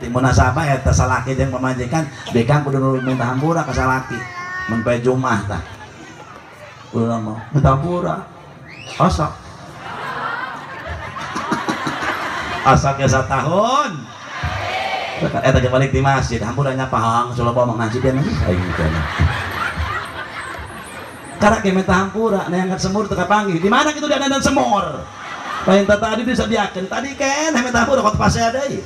Berarti munasabah eta salaki jeung pamajikan bikang kudu minta hampura ka salaki. Mun poe Jumat tah. Kudu mah minta hampura. Osok. Osok ge satahun. Eta ge balik di masjid, hampura nya pahang suloba mah ngaji dia aing teh. Karena ge minta hampura, neangan semur teu kapanggih. Di mana kitu diandan semur? Lain tadi bisa diakeun. Tadi kan minta hampura kok pasea deui.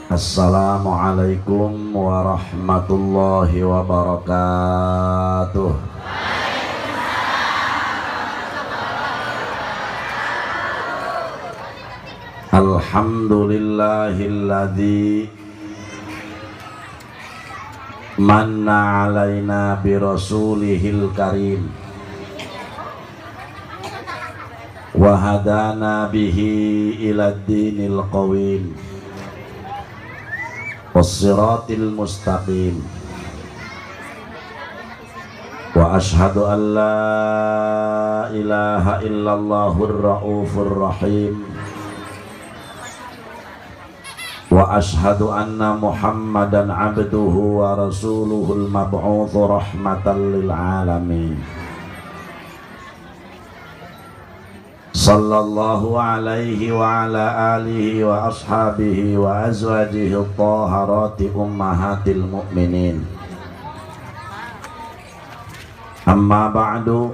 Assalamualaikum warahmatullahi wabarakatuh. Alhamdulillahilladzi manna alaina birasulihil karim wa hadana bihi ila dinil qawim wassiratil mustaqim wa ashhadu an la ilaha illallahur raufur rahim wa ashhadu anna muhammadan abduhu wa rasuluhul mab'utsu rahmatan lil alamin sallallahu alaihi wa ala alihi wa ashabihi wa azwajihi at-taharati ummahatil mu'minin. Amma ba'du.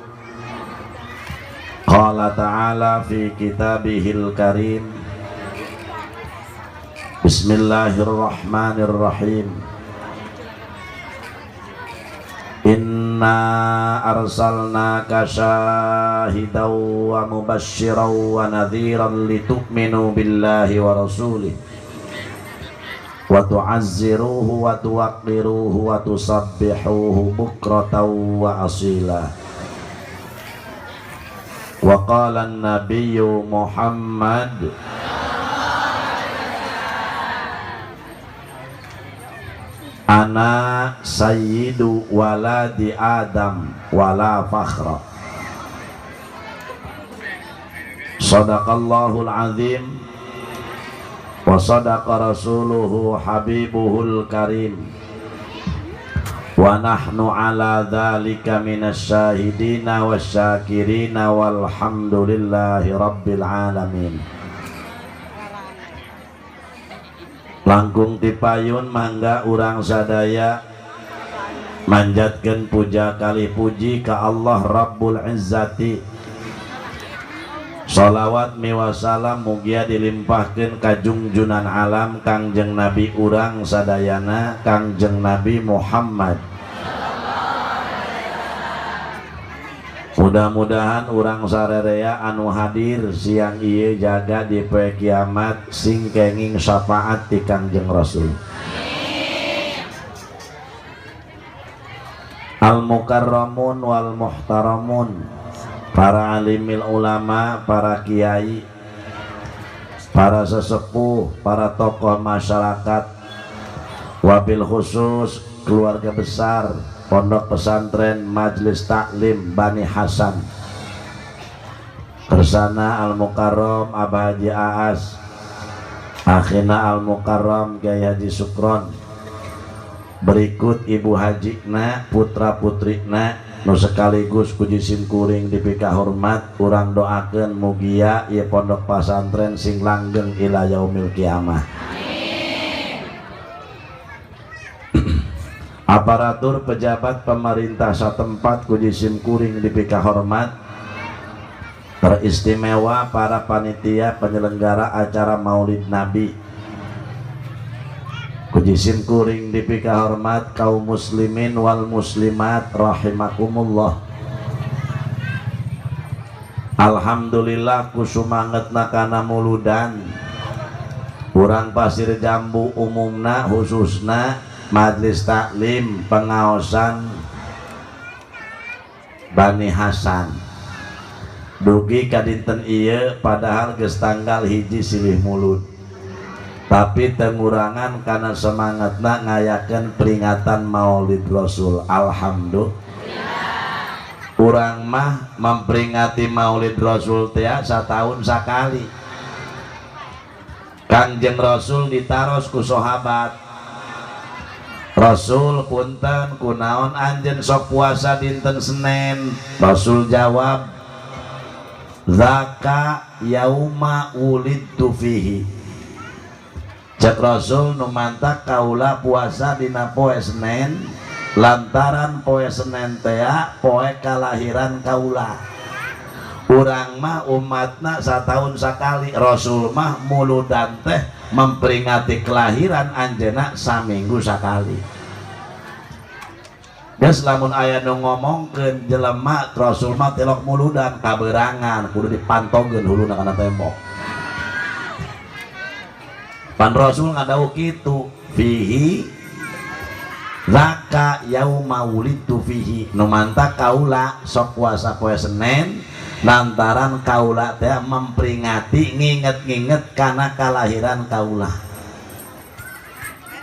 Qala ta'ala fi kitabihil karim. Bismillahirrahmanirrahim. Inna arsalnaka syahidan wa mubasysyiran wa nadhiran litu'minu billahi wa rasulih wa tu'azziruhu wa tuwaqqiruhu wa tusabbihuhu bukratan wa asila. Wa qala an-nabiyyu Muhammad ana sayyidu waladi Adam wala fakhra. Sadaqallahul azim wa sadaqa rasuluhu habibuhul karim wa nahnu ala dhalika minasyahidina wasyakirina walhamdulillahi rabbil alamin. Langkung tipayun mangga urang sadaya manjatkeun puja kali puji ka Allah Rabbul Izzati. Shalawat miwasalam mugia dilimpahkeun ka jungjunan alam Kangjeng Nabi urang sadayana Kangjeng Nabi Muhammad. Mudah-mudahan urang sarerea anu hadir siang ieu jaga di poe kiamat sing kenging syafaat ti Kangjeng Rasul. Al mukarramun wal muhtaramun, para alimil ulama, para kiai, para sesepuh, para tokoh masyarakat, wabil khusus keluarga besar Pondok Pesantren Majelis Taklim Bani Hasan, Kersana Al-Mukarram Abah Haji Aas, Akhina Al-Mukarram Kiai Haji Sukron, berikut Ibu Hajina, putra putrina nu sekaligus kuji simkuring dipika hormat, urang doakeun mugia ieu pondok pesantren sing langgeng ila yaumil kiamah. Aparatur pejabat pemerintah satempat kuji simkuring dipika hormat, teristimewa para panitia penyelenggara acara Maulid Nabi kuji simkuring dipika hormat, kaum muslimin wal muslimat rahimakumullah. Alhamdulillah kusumangetna kana muludan urang Pasir Jambu umumna khususna Majelis Taklim pengaosan Bani Hasan dugi ka dinten ieu padahal geus tanggal 1 Silih Mulud. Tapi tengurangan karena semangatna ngayakeun peringatan Maulid Rasul. Alhamdulillah. Urang mah memperingati Maulid Rasul teh satahun sakali. Kangjeng Rasul ditaros ku sahabat. Rasul punten kunaon anjeun sok puasa dinten Senin? Rasul jawab, zaka yauma wulidtu fihi. Cek Rasul nu mantak kaula puasa dina poe Senin lantaran poe Senin tea poe kalahiran kaula. Urang mah umatna satahun sakali, Rasul mah muludan teh memperingati kelahiran anjeunna saminggu sakali. Geus lamun aya nu ngomongkeun jelema Rasul mah tilok muludan kaberangan kudu dipantogeun huluna kana tembok. Pan Rasul ngadawuh kitu, fihi zaka yauma wulidtu fihi. Nu mantak kaula sok puasa poe Senin lantaran kaula teh memperingati nginget-nginget kana kalahiran kaula.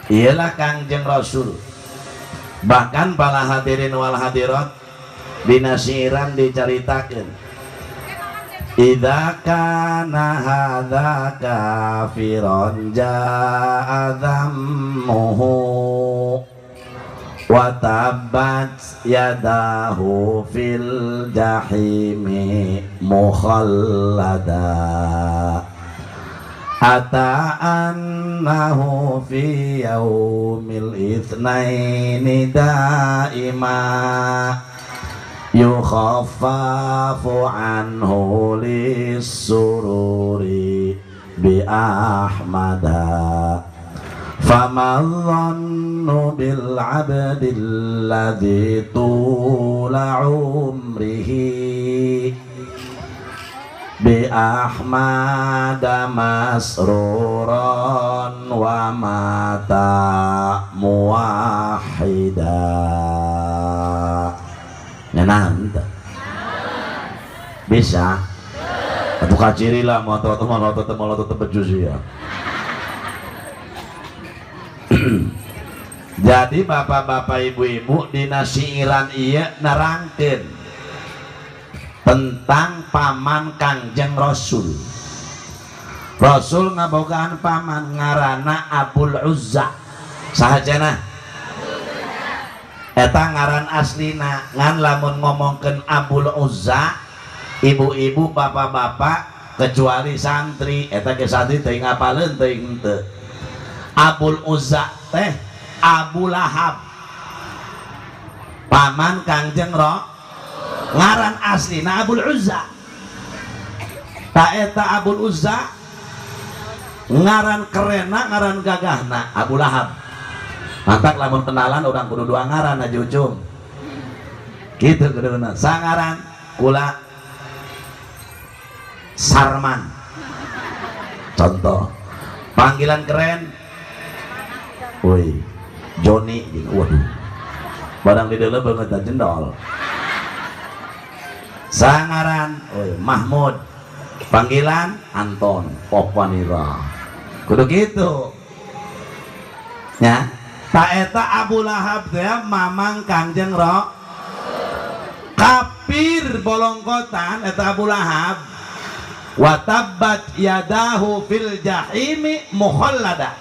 Iyalah Kangjeng Rasul. Bahkan para hadirin wal hadirat dina siiran dicaritakeun, idza kana hadza kafiran jaa dzammuhu wa tabbat yadahu fil jahimi mukhallada ata annahu fi yaumil itsnaini daima yukhaffafu anhu lis-sururi bi ahmada fama dhannu bil abdi alladhi tula umrihi bi ahmada masruran wa mata muwahhida. Nyenang bisa atau kaciri lah mau atau mau atau mau atau bejus ya. Jadi bapak-bapak ibu-ibu dina siiran ieu nerangkeun tentang paman Kangjeng Rasul. Rasul ngabogaan paman ngaranna Abul Uzza. Saha cenah? Eta ngaran aslina. Ngan lamun ngomongkeun Abul Uzza, ibu-ibu bapak-bapak kecuali santri, eta ge santri teuing apaleun teuing henteu. Abul Uzza teh Abu Lahab, paman Kangjeng Ro, ngaran aslina Abul Uzza. Ta eta Abul Uzza ngaran kerena ngaran gagahna Abu Lahab. Mantak lamun kenalan orang kudu dua ngaran aja ujung gitu kuduna. Sangaran kula Sarman, contoh panggilan keren, woi Joni gitu. Waduh, barang di dalam banget jendol. Sangaran woi Mahmud, panggilan Anton Popanira, kudu gitu ya. Ta eta Abu Lahab teh mamang Kangjeng Ro, kafir bolongkotan eta Abu Lahab. Wa tabbat yadahu fil jahimi mukhallada.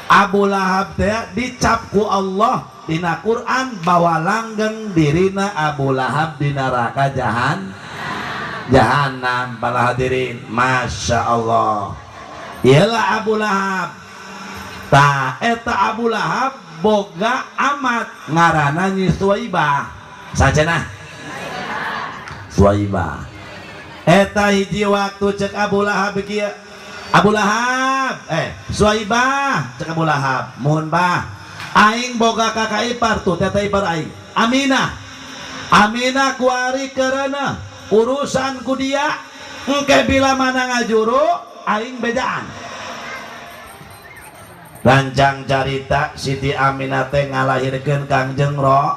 Abu Lahab teh dicap ku Allah dina Quran bahwa langgeng dirina Abu Lahab di neraka jahanam. Para hadirin, Masya Allah, iyalah Abu Lahab. Ta eta Abu Lahab boga amat ngaranna Nyi Suwaibah. Sacenah Suwaibah. Eta hiji waktu cek Abu Lahab kieu, Abu Lahab, Suwaibah cek Abu Lahab, muhun bah, aing boga kakak ipar tuh teta ipar aing, Aminah. Aminah kuari kereneh urusan ku dia, engke bila mana ngajuru aing bejaan. Rancang carita Siti Aminah teh ngalahirkeun Kangjeng Ro,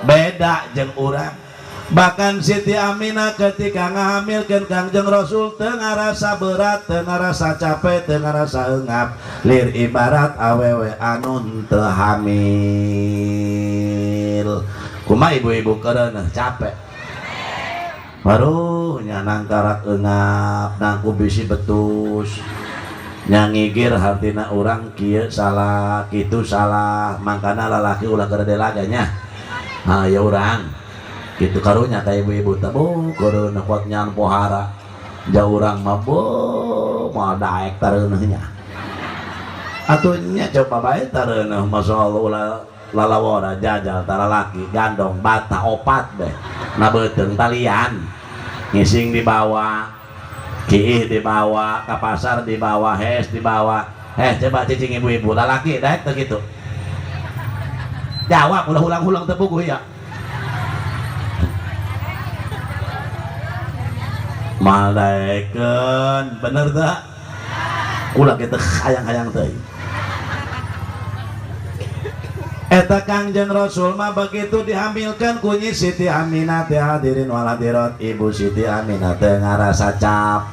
beda jeung urang. Bahkan Siti Aminah ketika ngahamilkeun Kangjeng Rasul teu ngarasa berat, teu ngarasa capek, teu ngarasa eungap, lir ibarat awewe anu teu hamil. Kumaha ibu-ibu keureuneuh capek? Baru nya nangkarak eungap, nangku bisi betus. Nya ngigir hartina urang kieu salah, kitu salah, mangkana lalaki ulah keur nya. Ha ya urang gitu karunya ka ibu-ibu teh bu keureuneuh kuat nyan pohara jauh urang mah bu moal daek tareuneuh nya. Atuh nya coba bae tareuneuh masyaallah ulah lalawora jajal talalaki gandong bata opat deh na beuteung talian ngising dibawa kiih dibawa ka pasar dibawa hes dibawa coba cicing ibu-ibu lalaki daek teu kitu jawab ulah ulang-ulang teu puguh ya. Malaikeun bener tak? Ulah kita hayang-hayang teh. Eta Kangjeng Rasul mah begitu dihamilkan ku Nyi Siti Aminah teh hadirin wal hadirat, Ibu Siti Aminah teh ngarasa cap,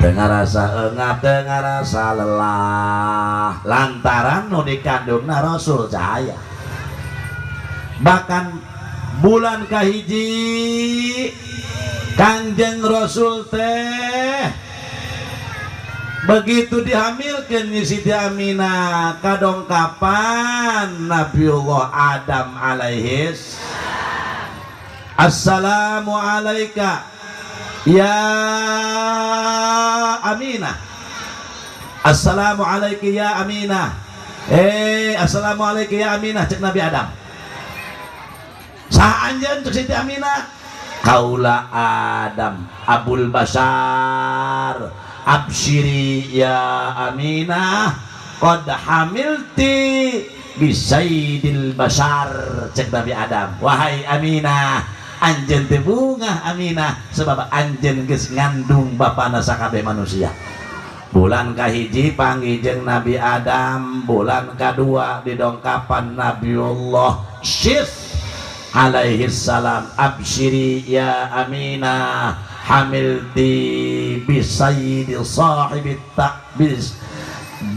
teu ngarasa eungap, teu ngarasa lelah lantaran nu dikandungna Rasul cahaya. Bahkan bulan kahiji Kangjeng Rasul teh begitu dihamilkan Nyi Siti Aminah kadongkapan Nabiullah Adam alaihis assalamu alaika ya Aminah, assalamu alaiki ya Aminah, assalamu alaiki ya Aminah cek Nabi Adam. Saha anjeun cek Siti Aminah? Kaula Adam Abul Basar absyiri ya Aminah qad hamilti bisaidil basar cek Nabi Adam. Wahai Aminah, anjeun teh bungah Aminah sebab anjeun geus ngandung bapana sakabeh manusia. Bulan kahiji panggih jeung Nabi Adam, bulan kadua didongkapan Nabiullah Syith alaihi salam absyiri ya Aminah hamilti bisayyidi sahibit ta'bis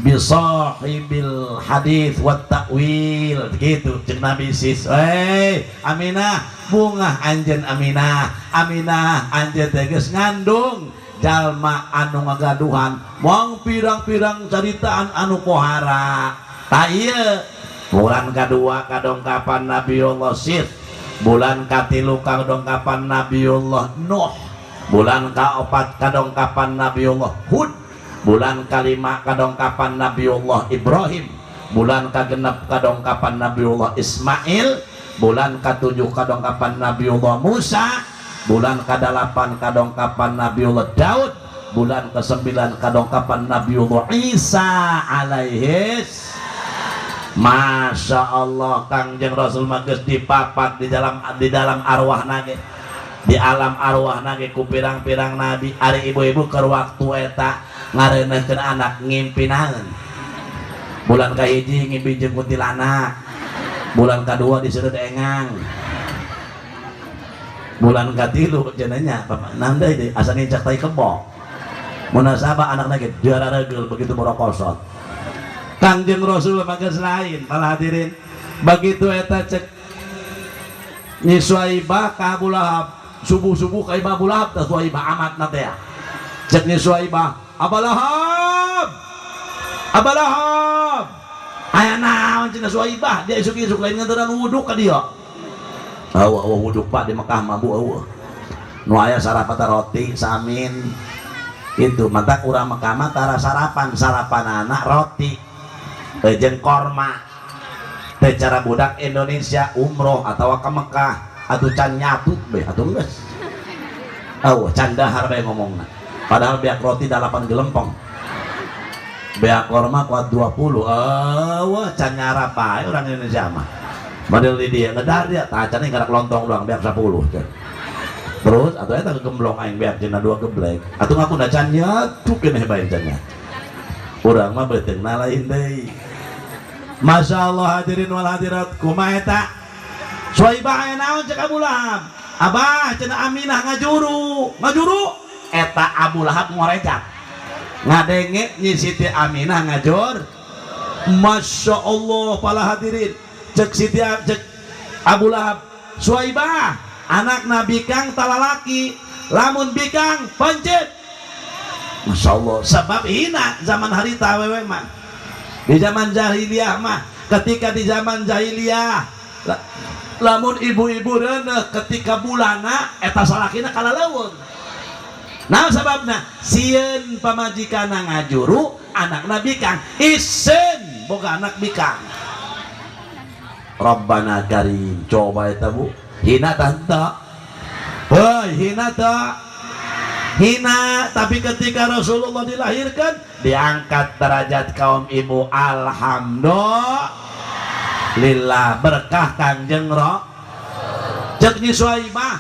bisahibil hadits wat ta'wil gitu cek Nabi Sis. Hei Aminah, bungah anjeun Aminah, Aminah anjeun teh geus ngandung jalma anu ngagaduhan moal pirang-pirang caritaan anu pohara. Ta ieu bulan kadua kadongkapan Nabiullah Syith, bulan katilu kadongkapan Nabiullah Nuh, bulan kaopat kadongkapan Nabiullah Hud, bulan kalima kadongkapan Nabiullah Ibrahim, bulan kagenep kadongkapan Nabiullah Ismail, bulan katujuh kadongkapan Nabiullah Musa, bulan kadalapan kadongkapan Nabiullah Daud, bulan kesembilan kadongkapan Nabiullah Isa alaihis. Masya Allah Kangjeng Rasul mah geus dipapat di dalam arwah nage, di alam arwah nage ku pirang-pirang nabi. Ari ibu-ibu keur waktu eta ngareuneuhkeun anak ngimpi naon? Bulan kahiji ngimpi jeung kuntilanak, bulan kadua diseureuh engang, bulan katilu cenah nya naon deui asa ngincak tai kebo. Munasabah anakna ge diararegeul begitu borokosot. Kangjeng Rasul mah geus lain para hadirin. Begitu eta cek Nyi Suhaibah ka Abu Lahab, subuh-subuh ka Abu Lahab tah Suhaibah amatna teh. Cek Nyi Suhaibah, Abu Lahab, Abu Lahab, aya naon cenah Suhaibah, dia isuk-isuk lain nganteran wuduk ka dia. Eueuh eueuh wuduk Pak di Mekah mah bu eueuh. Nu aya sarapan roti samin. Itu mantak urang Mekah mah tara sarapan, sarapan anak roti jeung korma. Teh cara budak Indonesia umroh atau ke Mekah atuh can nyatut be atuh geus. Eueuh can dahar bae ngomongna. Padahal beak roti 8 gelempong. Beak korma kuat 20. Eueuh can nyarap bae urang Indonesia mah. Model di dia ngedar dia tah can ngarak lontong doang beak 10. Terus atuh eta gegemblong aing beak cenah 2 geblek. Atuh ngaku da can nyatut keneh bae can nyatut. Urang mah beuteungna lain deui. Masya Allah hadirin wal hadirat, kumaha eta? Suhaibah aya naon cek Abu Lahab? Abah cenah Aminah ngajuru ngajuru eta Abu Lahab ngorejat ngadenge Nyi Siti Aminah ngajur. Masya Allah para hadirin, cek Siti cek Abu Lahab, Suhaibah anak Nabi Kang talalaki lamun bikang pencet. Masya Allah, sebab hina zaman harita awewe mah di zaman jahiliyah mah. Ketika di zaman jahiliyah lamun ibu-ibu reuneuh ketika bulana eta salakina kalaleuweung. Nah sababna sieun pamajikanna ngajuru anakna bikang, isin boga anak bikang. Rabbana karim, coba eta Bu, hina tante. Hei, hina tak? Hina, tapi ketika Rasulullah dilahirkan diangkat derajat kaum ibu. Alhamdulillah berkah Kangjeng Ro. Cek Nyi Suhaibah,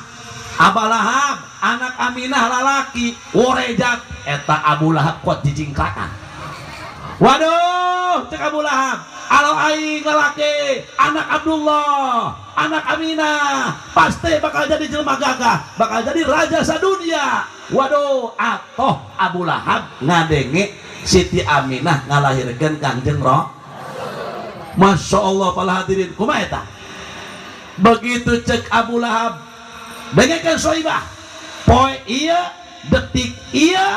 Abu Lahab anak Aminah lalaki worejat eta Abu Lahab kuat jijingkakan. Waduh, cek Abu Lahab, alo aing lalaki anak Abdullah anak Aminah pasti bakal jadi jelema gagah, bakal jadi raja sadunia. Waduh, atoh Abu Lahab ngadenge Siti Aminah ngalahirkeun Kangjeng Ro. Masya Allah para hadirin, kumaha eta? Begitu cek Abu Lahab dengekeun Suhaibah, poe ieu detik ieu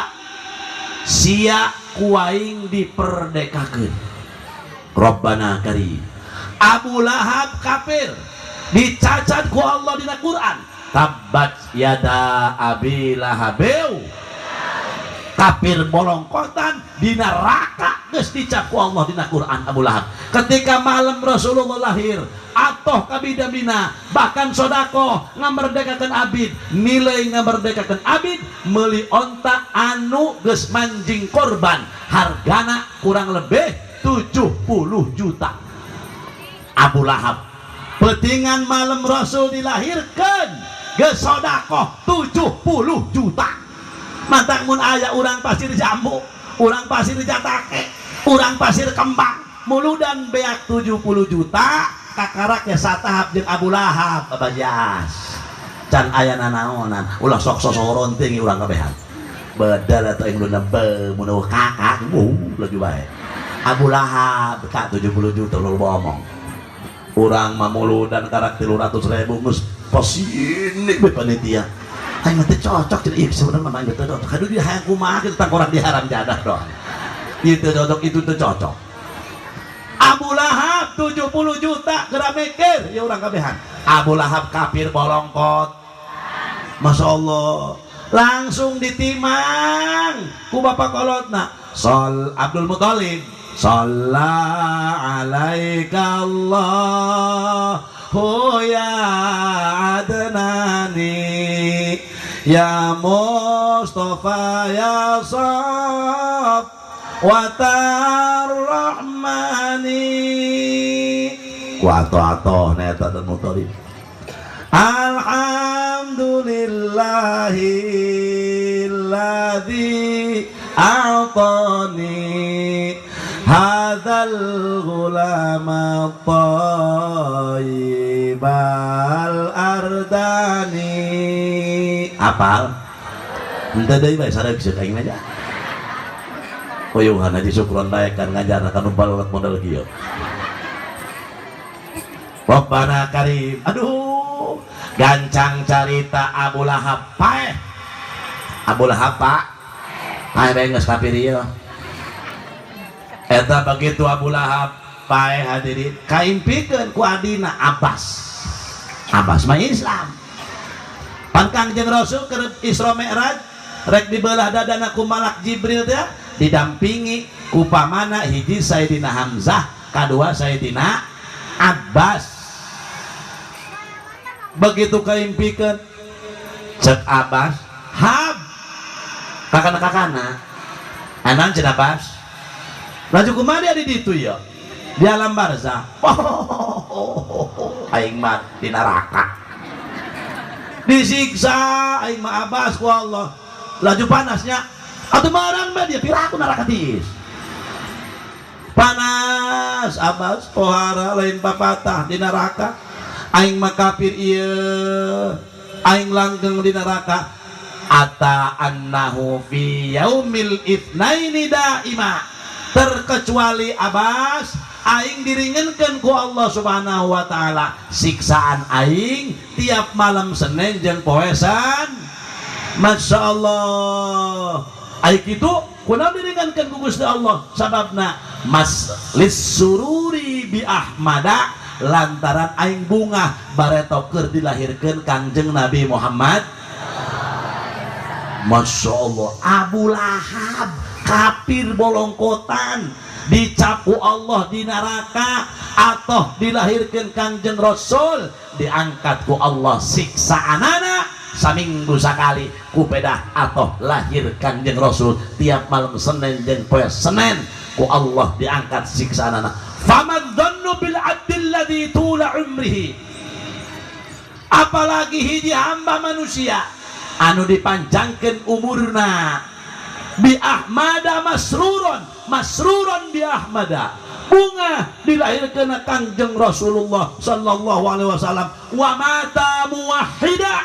sia ku aing diperdekakeun. Rabbana karim. Abu Lahab kafir dicacat ku Allah dina Quran, tabbat yada abi lahabew, kafir bolongkotan di neraka geus dicap ku Allah dina Quran Abu Lahab. Ketika malam Rasulullah lahir atoh kabidamina bahkan sodako ngamerdekakeun abid, nilai ngamerdekakeun abid meuli onta anu geus manjing korban hargana kurang lebih 70 juta. Abu Lahab petingan malam Rasul dilahirkan geus sodakoh 70 juta. Mantak mun aya urang Pasir Jambu, urang Pasir Jatake, urang Pasir Kembang muludan beak 70 juta kakarak ya satahap jeung Abu Lahab abajas can aya nanaonan. Ulah sok sosoron tinggi urang kabehan bedal atau yang lu nebe mun kakak laju bae Abu Lahab kak 70 juta lu ngomong. Urang mamuludan karak 300.000 geus posini be panitia aing mah teu cocok cenah. Ih sebenarnya mah teu cocok, aduh dia hayang kumaha kitu tangkorak di haram jadah doang itu cocok, itu teu cocok. Abu Lahab 70 juta geura mikir ya urang kabehan. Abu Lahab kafir bolongkot. Masya Allah langsung ditimang ku bapak kolotna Sol Abdul Muthalib. Shalla alaika Allah ya Adnani ya Mustafa ya Saf watar Rahmani ku ato-ato neta dan Muthalib. Alhamdulillahilladzi a'tani hadzal ghulama thayyibal ardani. Apal henteu deui bae sareng ceuk aing aja. Uyuhan Haji Sukron bae kan ngajarna ka nu balot model kieu. Rabbana karim. Aduh, gancang carita Abu Lahab paeh. Abu Lahab pak paeh bae geus kafir ieu. Eta begitu Abu Lahab paeh hadirin kaimpikeun ku adina Abbas. Abbas mah Islam. Pan Kangjeng Rasul keur Isra Mi'raj rek dibelah dadana ku Malak Jibril teh didampingi ku pamana hiji Sayyidina Hamzah, kadua Sayyidina Abbas. Begitu kaimpikeun cek Abbas, "Hab kakana-kakana." Anan cenah Abbas. Laju kumaha dia di ditu ya? Di alam barzah. Oh, aing mah di neraka. Disiksa aing mah Abbas ku Allah. Laju panasnya. Atuh marang mah dia piraku neraka tiis. Panas Abbas pohara lain papatah di neraka. Aing mah kafir ieu. aing langgeng di neraka ata annahu fi yaumil itsnaini daima terkecuali Abbas aing diringankeun ku Allah Subhanahu wa taala siksaan aing tiap malam Senin jeung poesan. Masya Allah aing kitu kunaon diringankeun ku Gusti Allah sababna mas lis sururi bi Ahmada lantaran aing bungah bareto keur dilahirkeun Kangjeng Nabi Muhammad. Masya Allah Abu Lahab kafir bolongkotan dicapu Allah di neraka atau dilahirkan Kangjeng Rasul diangkat ku Allah siksaanana saminggu sakali ku pedah atau lahir Kangjeng Rasul tiap malam Senin jeung poe Senin ku Allah diangkat siksaanana. Famad dhannu bil abdil ladzi tula umrihi, apalagi hiji hamba manusia anu dipanjangkeun umurna bi Ahmada masruron masruron bi Ahmada bunga dilahirkeun Kangjeng Rasulullah sallallahu alaihi wasallam wa mata muwahhida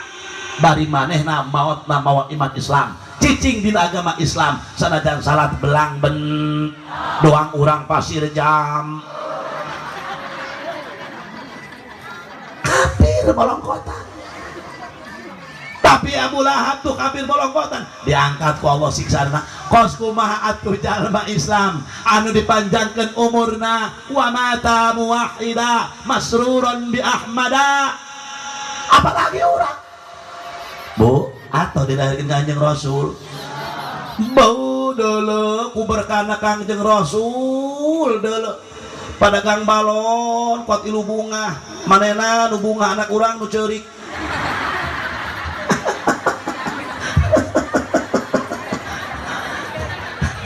bari manehna maotna maot iman Islam cicing dina agama Islam sanajan salat belang ben doang urang pasir jam kafir bolongkotan. Tapi Abu Lahab tuh kafir bolongkotan diangkat ku Allah siksana kos kumaha atuh jalma Islam anu dipanjangkeun umurna wa mata muwahhida masruron bi Ahmada apalagi urang bu atau dilahirkeun Kangjeng Rasul bau deuleu ku berkana Kangjeng Rasul deuleu padagang balon kuat ilu bunga manehna nu bunga anak urang nu ceurik.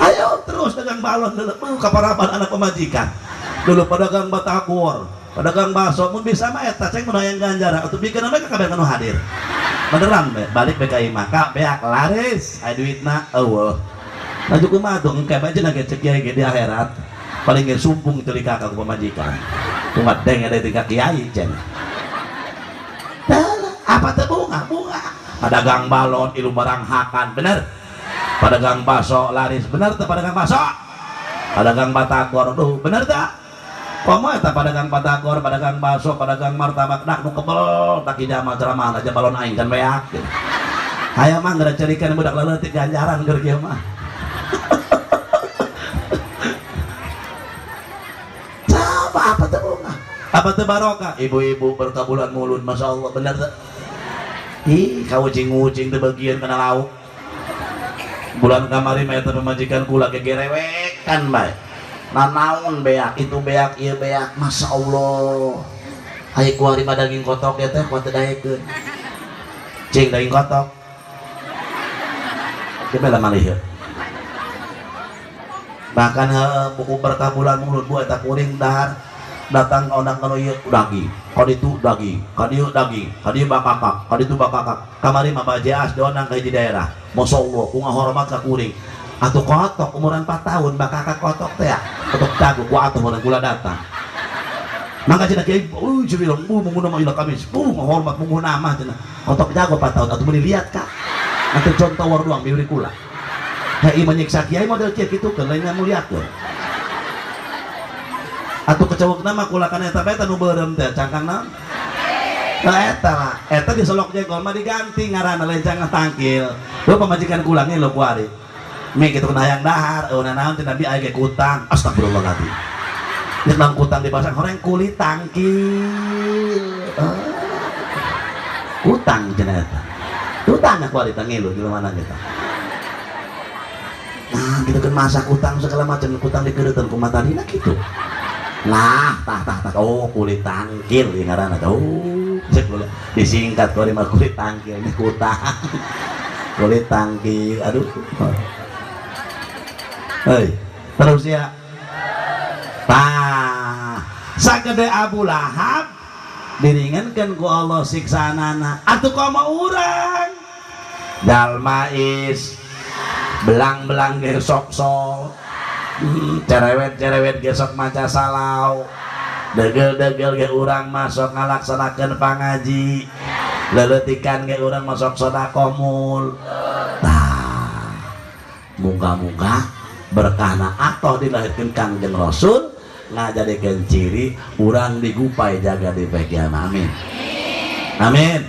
Ayo terus dagang balon dulu kaparaban anak pemajikan dulu pedagang batagor pedagang bakso mun bisa mah eta ceng mun hayang ganjaran atuh bikin mereka kabeh nu hadir beneran be balik BKI maka beak laris aya duitna eueuh laju kumaha tuh engke bae cenah ge cek kiai ge di akhirat paling ge sumpung teu ka ku pemajikan kumat deng ada tingkat kiai cenah apa teh bunga bunga pedagang balon ilu barang hakan bener pedagang bakso laris bener teh pedagang bakso pedagang batagor duh bener teh komo eta pedagang batagor pedagang bakso pedagang martabak dak nu kebel tak hijama ceramah aja balon aing kan beak hayang mah geura cerikan budak leutik ganjaran keur kieu mah. Coba apa teh bunga apa teh barokah ibu-ibu berkabulan mulun Masya Allah bener teh ih kau ucing-ucing teh bagian kana lauk bulan kamari mah eta pemajikan kula gegerewekan bae nanaon beak itu beak ieu beak Masya Allah hayu kuari mah daging kotok ya teh kuat teu daekeun cing daging kotok teu bela malih bahkan buku berkah bulan mulut bu eta kuring dahar datang ka ondang kanu ieu daging ka ditu daging ka dieu daging ka dieu bakakak ka ditu bakakak kamari mah bajeas diondang ka hiji daerah Masya Allah ku ngahormat ka kuring atuh kotok umuran 4 tahun bakakak kotok teh kotok jago ku atuh urang kula datang mangga cenah kiai euy bilang bu munguna mah ila kamis bu ngahormat munguna mah cenah kotok jago 4 tahun atuh meuni liat ka nanti contoh war doang bibir kula hei menyiksa kiai model kieu kitu keun lain muliakeun atuh kecewekna mah kula kana eta bae nu beureum teh cangkang naon nah eta lah eta disolok jengkol mah diganti ngaranna lain cangkang tangkil lu pamajikan kula ngilu kuari mi kitu kana hayang dahar eueuh naon teh nabi aya ge kutang astagfirullahaladzim nya nang kutang dipasang horeng kulit tangkil kutang cenah eta kutang kuari teh ngilu di mana kita nah gitu kan masak kutang segala macam kutang dikeureuteun ku matadina kitu lah tah tah tah oh kulit tangkil ieu ngaranna oh cek kula disingkat kuari mah kulit tangkil ini kutang kulit tangkil aduh hei terus ya tah sagede Abu Lahab diringankeun ku Allah siksaanana atuh komo urang jalma is belang-belang ge sok-sok cerewet-cerewet gesok maca salau degel-degel ge urang masuk ngalaksanakeun pangaji Leletikan ge urang masuk sedekah mul. Tah, muga-muga berkahna atoh dilahirkeun Kangjeng Rasul ngajadikeun ciri urang digupai jaga di poe kiamat. Amin. Amin.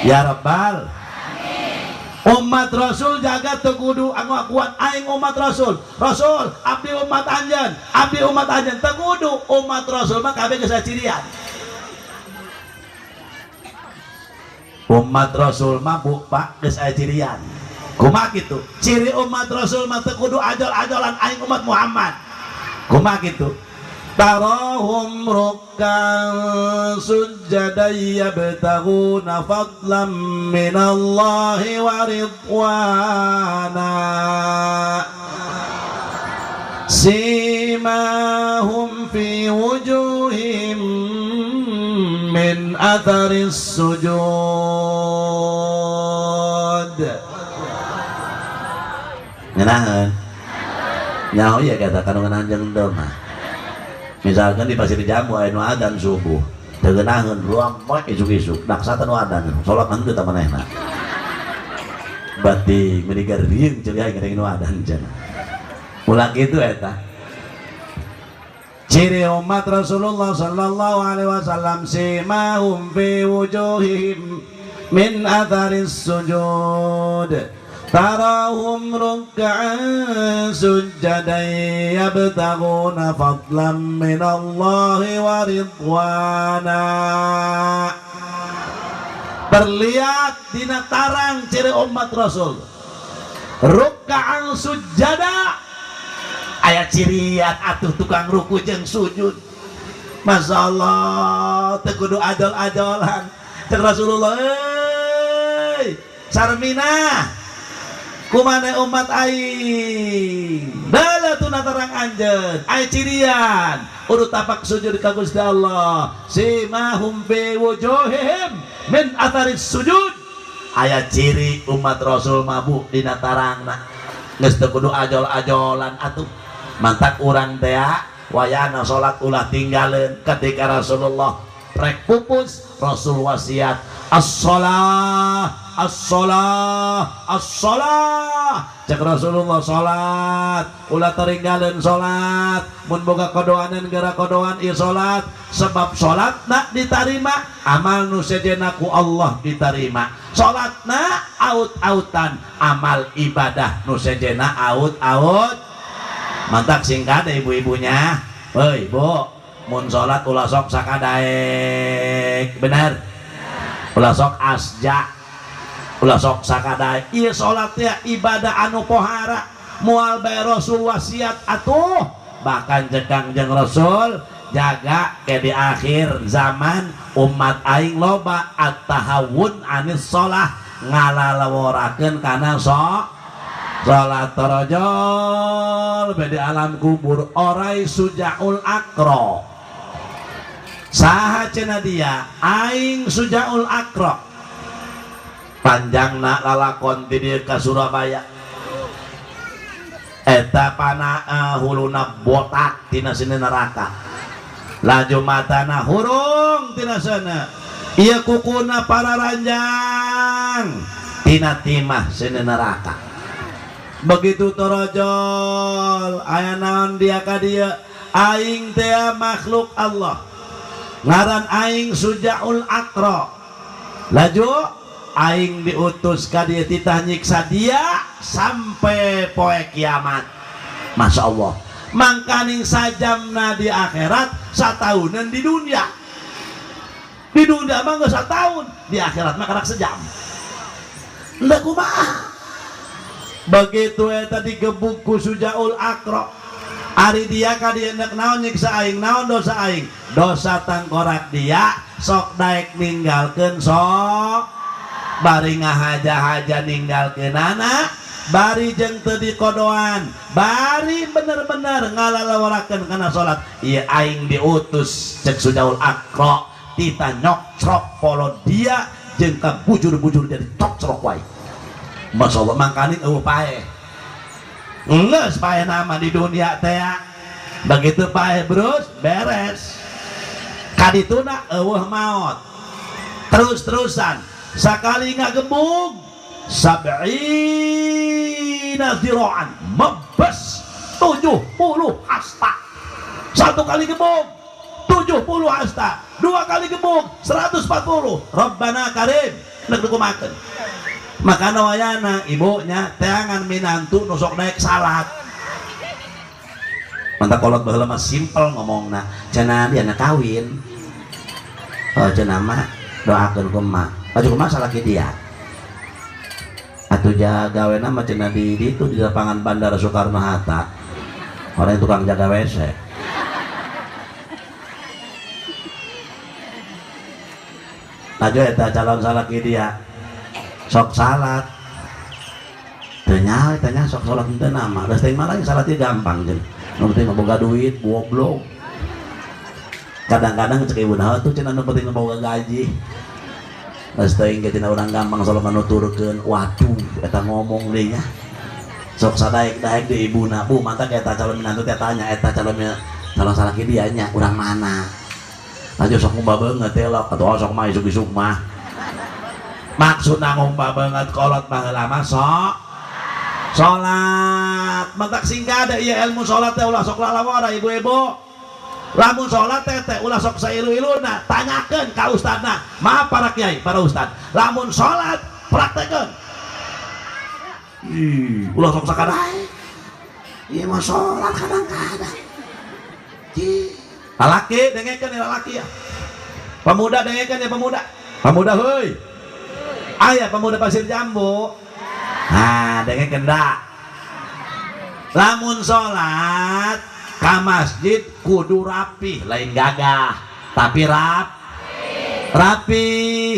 Ya Rabbal. Umat Rasul jaga teu kudu ngakuan aing umat Rasul. Rasul abdi umat anjeun, abdi umat anjeun teu kudu umat Rasul mah kabeh geus cirian. Umat Rasul mah bu Pak geus aya cirian. Kumaha kitu? Ciri umat Rasul mah teu kudu ajol-ajolan aing umat Muhammad. Kumaha kitu? Tarahum rukkan sujjadan yabtaghuna fadlan minallahi wa ridwana simahum fi wujuhihim min atharis sujud. Ngenaheun nyaho ieu kata kandungan anjeun mah. Misalkan di Pasir Jambu aya nu adzan subuh, teu geunaheun ruang poe isuk-isuk, daksa teh nu adzan, salat henteu tah manehna. Berarti meuni gering ceuli aing nu adzan cenah. Ulah kitu eta. Ciri umat Rasulullah sallallahu alaihi wasallam simahum fi wujuhihim min atharis sujud. Tarahum ruk'an sujjadan yabtaghuna fadlan minallahi wa ridwana. Terlihat dina tarang ciri umat Rasul. Ruk'an sujjada aya cirian atuh tukang ruku jeung sujud. Masya Allah teu kudu ajol-ajolan. Cek Rasulullah, "Euy, Sarminah, kumane umat aing dalatuna terang anjeun aya cirian urut tapak sujud ka Gusti Allah simahum fi wujuhihim min atharis sujud." Aya ciri umat Rasul mabuk dina tarangna geus teu kudu ajol-ajolan atuh. Mantak urang teh wayana salat ulah tinggaleun. Ketika Rasulullah rek pupus, Rasul wasiat as-shalah as-shalah as-shalah. Cek Rasulullah salat ulah teringgalin salat, mun boga kodoanan geura kodoan ieu salat, sebab salatna ditarima, amal nu sejenna ku Allah ditarima. Salatna aut-autan, amal ibadah nu sejenna aut-aut. Mantak sing kade ibu-ibunya, heuy Bu, mun salat ulah sok sakadaek, bener? Ulah sok asja, ulah sok sakadaek. Ieu salat teh ibadah anu pohara, moal bae Rasul wasiat atuh. Bahkan cek Kangjeng Rasul jaga ke di akhir zaman umat aing loba at-tahawun anis shalah, ngalalaworakeun kana salat tarajol be di alam kubur orai sujaul akro. Saha cenah dia aing sujaul akro. Panjangna lalakon ti dieu ka Surabaya. Eta pana huluna botak tina sini neraka. Laju matana hurung tina sana. Ieu kukuna para ranjang tina timah sini neraka. Begitu torojol aya naon dia ka dieu aing teh makhluk Allah. Ngaran aing sujaul akro. Laju aing diutus ka dieu titah nyiksa dia sampai poe kiamat. Masya Allah. Mangkaning sajamna di akhirat sataunan di dunia. Di dunia mah geus sataun, di akhirat mah karak sejam. Lah kumaha? Begitu eta digebuk ku sujaul akro. Ari dia ka dieu nek naon nyiksa aing, naon dosa aing? Dosa tangkorak dia sok daek ninggalkeun sok bari ngahaja-haja ninggalkeun anak, bari jeung teu dikodoan, bari bener-bener ngalalawarakeun kana salat. Ieu aing diutus cek sujaul akro tita nyokcrok polo dia jeung ka bujur-bujur jadi cokcrok wae. Masya Allah, mangkaning eueuh paeh. Geus paeh nama di dunia teh. Begitu paeh brus beres. Kadituna eueuh maot. Terus-terusan Sakali ngagebug sab'ina zira'an, mebes 70 hasta. Satu kali gebug 70 hasta, dua kali gebug 140. Rabbana karim nek dikumakeun. Makana wayana ibunya teangan minantu nu sok naik salat. Mantap kolot baheula mah simpel ngomongna, cenah dia na kawin. Oh cenah mah doakeun ku emak. Atuh kumaha salaki dia? Atuh jagawena mah cenah di ditu di lapangan Bandara Soekarno Hatta. Orang yang tukang jaga WC. Laju eta calon salaki dia sok salat. Teu nyaho eta nya sok salat teu nama. Geus teuing mah lain salatnya gampang jeung. Nu penting mah boga duit, goblok. Kadang-kadang cek ibu nah tuh cenah nu penting mah boga gaji. Geus teuing ge cenah urang gampang selalu manuturkeun. Waduh, eta ngomong deui nya. Sok sadaek-daek di ibuna, bu mantak eta calon minantu teh tanya eta calon calon salaki dia nya urang mana. Laju sok ngumbah beungeut teh lok atuh sok mah isuk-isuk mah. Maksudna ngumbah beungeut kolot baheula mah sok salat. Mantak singkat ieu ilmu salat teh ulah sok lalawara ibu-ibu. Lamun salat teh teh ulah sok sailu-iluna, tanyakeun ka ustadna. Maaf para kiai, para ustad. Lamun salat praktekeun. Ih, ulah sok sakadae. Ieu mah salat kadang-kadang. Ih, lalaki dengekeun ya lalaki ya. Pemuda dengekeun ya pemuda. Pemuda heuy. Aya pemuda Pasir Jambu. Nah, dengekeun da. Lamun salat ka masjid kudu rapih, lain gagah, tapi rapi,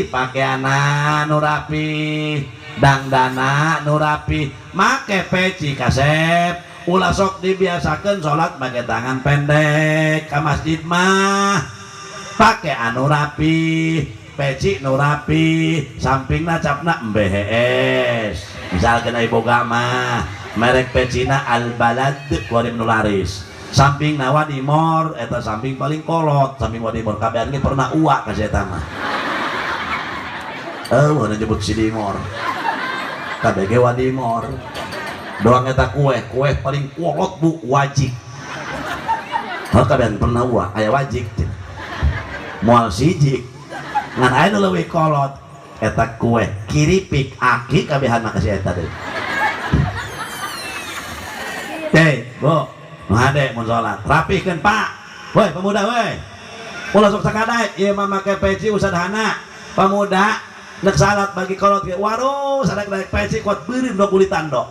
pakaianna nu rapi, dangdana nu rapi, make peci kasep. Ulah sok dibiasakeun salat make tangan pendek ka masjid mah. Pake anu rapi, peci nu rapi, sampingna capna MBHS. Misalkeun ai boga mah merek pecina Al Balad keluarin nu laris. Sampingna Wadimor eta samping paling kolot, samping Wadimor kabehan ge pernah uak ka si eta mah. Eueuh nyebut si Dimor. Kabeh ge Wadimor. Doang eta kue, kue paling kolot bu wajik. Heuh kabehan pernah uak aya wajik. Moal sijik. Ngan aya nu leuwih kolot eta kue kiripik aki kabehan mah ka si eta deui. Hei, Bu, nu hade mun salat, rapihkeun Pak. Woi pemuda woi. Ulah sok sakadaek ieu mah make peci usadhana. Pemuda nek salat bagi kolot ge waruh sadak-daek peci kuat beureum do kulitan do.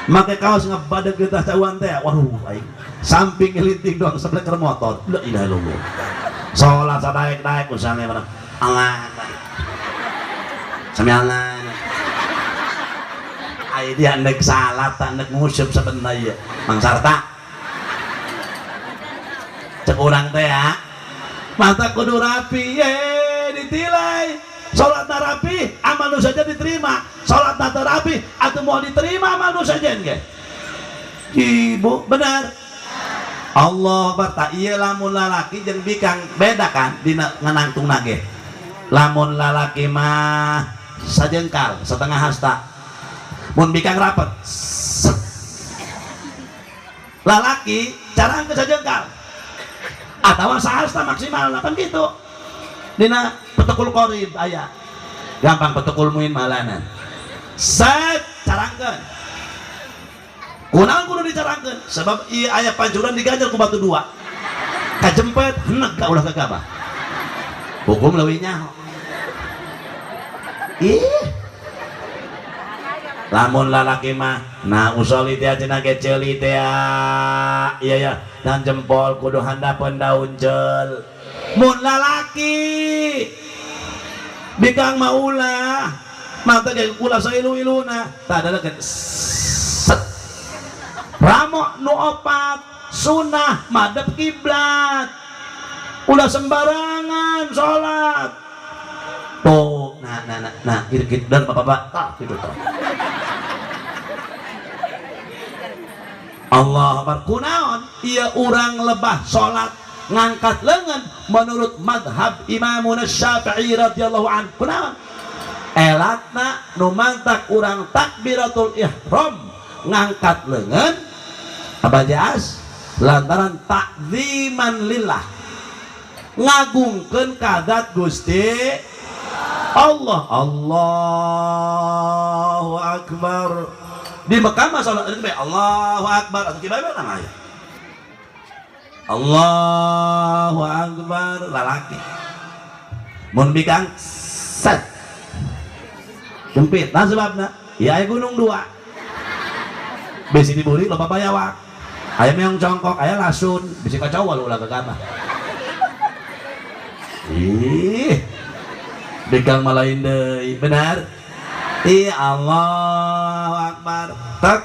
Make kaos ngebadeg getah cauan teh, waduh aing. Samping ngelinting doang sebelah keur motor. La ilaha illallah. Salat sadaek-daek usahane mana. Allah. Sami Allah. Ai dia nek salat tak nek nguseup sabenerna ieu. Mang Sarta. Cek urang teh ya. Mata kudu rapi ye ditilai. Salatna rapi, amal nu saja diterima. Salatna teu rapi, atuh moal diterima amal nu sajen ge. Ibu benar. Allah Akbar. Tak ieu lamun lalaki jeung bikang beda kan dina nganangtungna ge. Lamun lalaki mah sajengkal setengah hasta. Mun bikang rapet. Set. Lalaki carang ke sajengkal. Atawa sahasta maksimal kan gitu. Dina petekul qorib aya. Gampang petekul muin malanan. Set carangkeun. Kunaon kudu dicarangkeun? Sebab ieu aya pancuran diganjar ku batu dua. Kajempet heneg ka ulah kagabah. Hukum leuwih nyaho. Ih. Lamun lalaki mah nah usoli teh cenah ge ceuli teh. Iya ya, dan jempol kudu handapeun daun ceul. Mun lalaki bikang mah ulah, mata ge ulah sailu-iluna, tah adalah set. Ramo nu opat sunah madep kiblat. Ulah sembarangan salat. Tuh, nah nah nah nah gitu dan bapak-bapak tah gitu tah. Allah Akbar. Kunaon ieu urang lebah salat ngangkat lengan menurut madhab Imamuna Syafi'i radhiyallahu an. Kunaon? Elatna nu mantak urang takbiratul ihram ngangkat leungeun Abah Jaas lantaran takziman lillah ngagungkeun ka zat Gusti Allah. Allahu akbar. Di Mekah mah salat itu Allahu akbar atau kieu bae mah aya. Allahu akbar lalaki. Mun bikang set jempit. Nah sebabna ya aya gunung dua. Bisi diburi loba bayawak. Aya meong congkok, aya lasun, bisi kacau ulah gegamah. Ih. Bikang malain deui, benar? Ih Allahu akbar. Tek.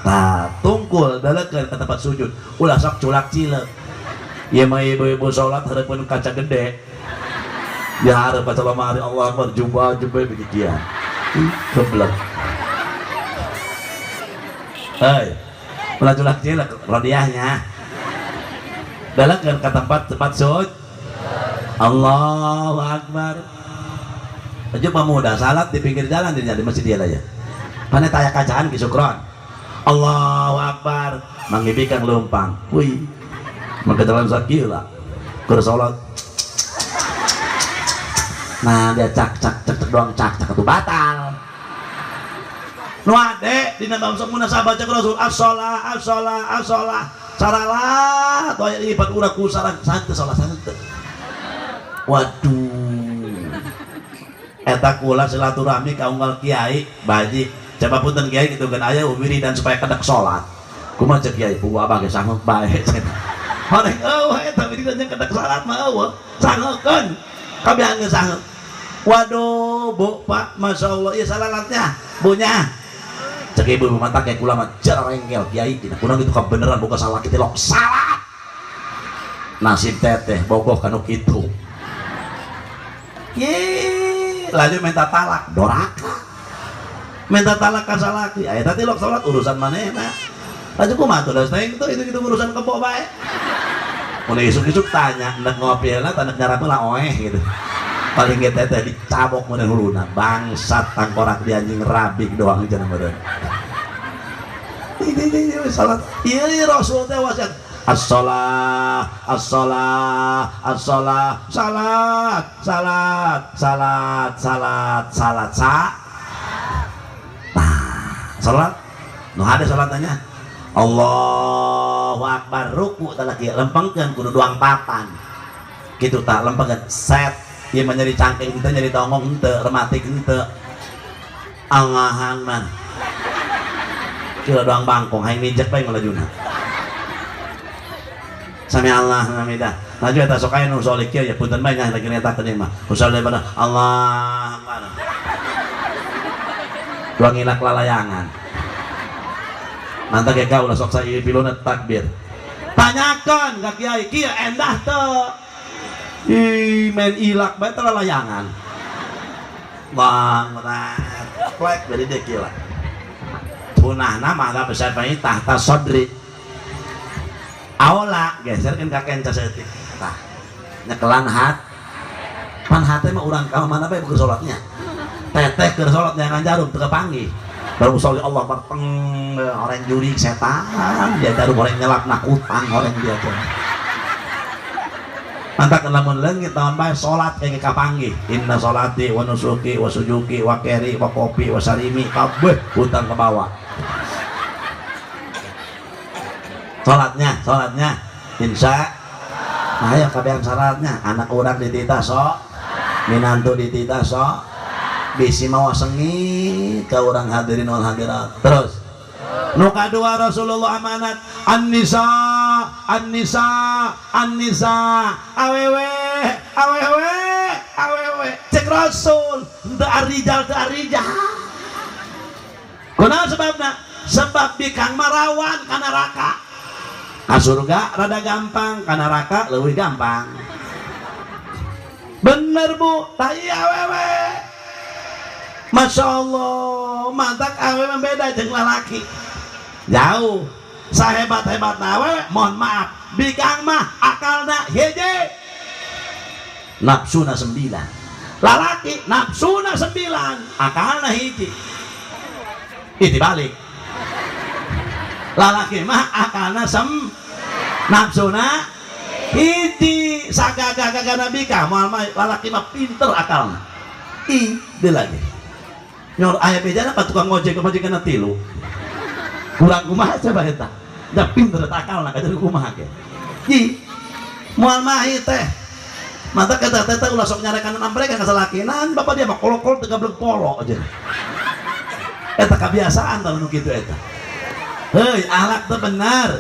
Tah tungkul dalekeun ka tempat sujud. Ulah sok culak cileuk. Ieu mah ibu-ibu salat hareupeun kaca gede. Ya hareup kaca lemari Allah akbar jubah jubah begikian. Keblek. Hei, ulah culak cileuk rodiahnya. Dalekeun ka tempat sujud. Allahu akbar. Aja pemuda salat di pinggir jalan di masjid dia lah ya. Pane taya kacaan ki sukron. Allahu akbar, mangibikan leumpang. Wih. Maka jalan sakieu lah. Keur salat. Nah, dia cak cak cak cak doang cak cak itu batal. Nu ade dina bab sok munasabah cek Rasul as-shalah as-shalah as-shalah. Saralat aya ibat urang ku sarang santai salat santai. Waduh. Eta kula silaturahmi ka unggal kiai baji. Coba punten kiai kitu kan aya wiridan supaya kedek salat. Kumaha cek kiai? Bu abah ge sanggup bae. Horeng eueuh eta wiridan jeung kedek salat mah eueuh. Sangeukeun. Kabehan geus sangeup. Waduh, Bu, Pak, masyaallah ieu salalatnya. Bunya. Cek ibu mata kayak kula mah jarengkel kiai dina kurang itu kebenaran boga salah kitu lok salat. Nasib teteh bogoh kanu kitu. Ye, lanjut minta talak, doraka. Minta talak ka salaki. Aya tadi lok salat urusan manehna. Lanjut kumaha tuh da itu itu urusan kebo bae. Mun isuk-isuk tanya, nek ngopi lah, tanda nyarap lah oeh gitu. Paling ge teteh dicabok mun huluna, bangsat tangkorak di anjing rabik doang cenah meureun. Ini salat. Ieu Rasul teh wasiat as-shalah, as-shalah, as-shalah, salat, salat, salat, salat, salat, sa. Nah, salat. Nu hade salatnya. Allahu akbar ruku tah kieu lempengkeun kudu doang papan. Kitu tah lempengkeun set. Ieu mah nyeri cangking teu nyeri tonggong henteu, rematik henteu. Angahan man. Kieu doang bangkong hayang mijek bae ngalajuna. Sami Allah hamidah. Laju eta sok aya nu soleh kieu ya punten bae nya lagi netakeun ieu mah. Usalli pada Allah akbar. Doang ilak lalayangan. Mantap ya kau ulah sok saya pilona takbir. Tanyakan ka kiai kieu endah teu. Ih main ilak bae teh lalayangan. Bang berat. Klek dari dia kieu lah. Punahna mah besar bae tahta sodri. Aola geserkeun ka kenca saeutik. Tah. Nyekelan hat. Pan hate mah urang ka mana bae keur salatnya. Teteh keur salat nyangan jarum teu kapanggih. Baru sholli Allah berteng orang juri setan dia jarum orang nyelap nak utang orang dia tuh. Mantak lamun leungit naon bae salat kayak kapanggih. Inna sholati wa nusuki wa sujuki wa keri wa kopi wa sarimi kabeh utang ke bawah. Salatnya, salatnya insya ayo kabehan salatnya anak urang dititah sok minantu dititah sok bisi mawa sengit ka urang hadirin wal hadirat. Terus nu kadua Rasulullah amanat an-nisa an-nisa an-nisa awewe awewe awewe cek Rasul teu arrijal teu arrijal. Kunaon sebabna? Sebab bikang marawan ka neraka. Ka surga rada gampang, ka neraka leuwih gampang. Bener Bu, tah ieu awewe. Masya Allah, mantak awewe beda jeung lalaki. Jauh. Sahebat-hebatna awewe, mohon maaf, bikang mah akalna hiji. Nafsuna 9. Lalaki nafsuna 9, akalna hiji. Ih dibalik. Lalaki mah akalna nafsuna hiji. Sagagah-gagah bikang moal mah lalaki mah pinter akalna. Ih deui lagi. Nyor aya bejana pa tukang ngojek pamajikanna 3. Kurang kumaha coba eta. Da pinter eta akalna kajeun kumaha ge. Ih moal mahi teh. Mata kata teh ulah sok nyarekan amprekan ka salakinan, bapak dia mah kolok-kolok teu gablek polo aja. Eta kebiasaan tah nu kitu eta. Heuy, akhlak teh benar.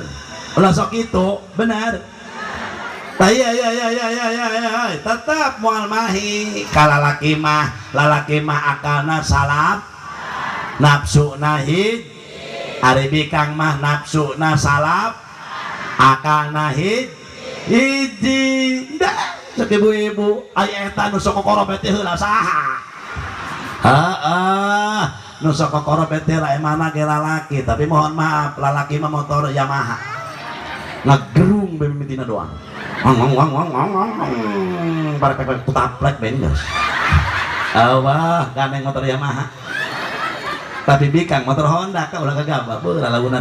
Ulah sok kitu, benar. Tah iya iya iya iya iya iya iya, tetap moal mahi ka lalaki mah, lalaki mah akalna salap, nafsuna hiji, ari bikang mah nafsuna salap, akalna hiji. Dah cek ibu-ibu, aya eta nu sok kokoro bete heula saha? Heeh, nu sok kokoro bete lah emana ge lalaki, tapi mohon maaf, lalaki mah motor Yamaha. Ngagerung be mimitina doang. Wang wang wang wang wang wang. Parek parek kutaplek ben geus. Awah, gandeng motor Yamaha. Tapi bikang motor Honda ka ulah kagabah, beuh lalaunan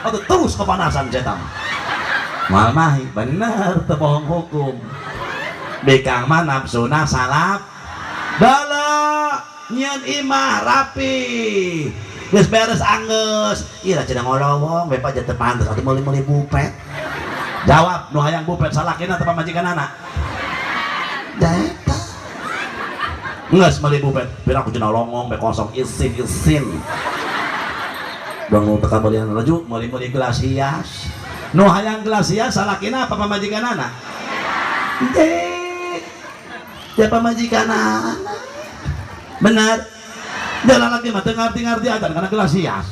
atuh terus kepanasan cetam. Moal mahi bener teu bohong hukum. Bikang mah nafsuna salap. Bala nyieun imah rapi. Geus beres anggeus. Ieu cenah ngolowong bae teu pantes atuh meuli-meuli bupet. Jawab nu hayang bupet salakina teh pamajikanana. Da eta. Geus meuli bupet, pira ku cenah longong bae kosong isin-isin. Dong nu teu kabelian laju meuli-meuli gelas hias. Nu hayang gelas hias salakina apa pamajikanana? Henteu. Ya pamajikanana. Benar. Jalan lagi mah teu ngarti-ngarti acan kana gelas hias.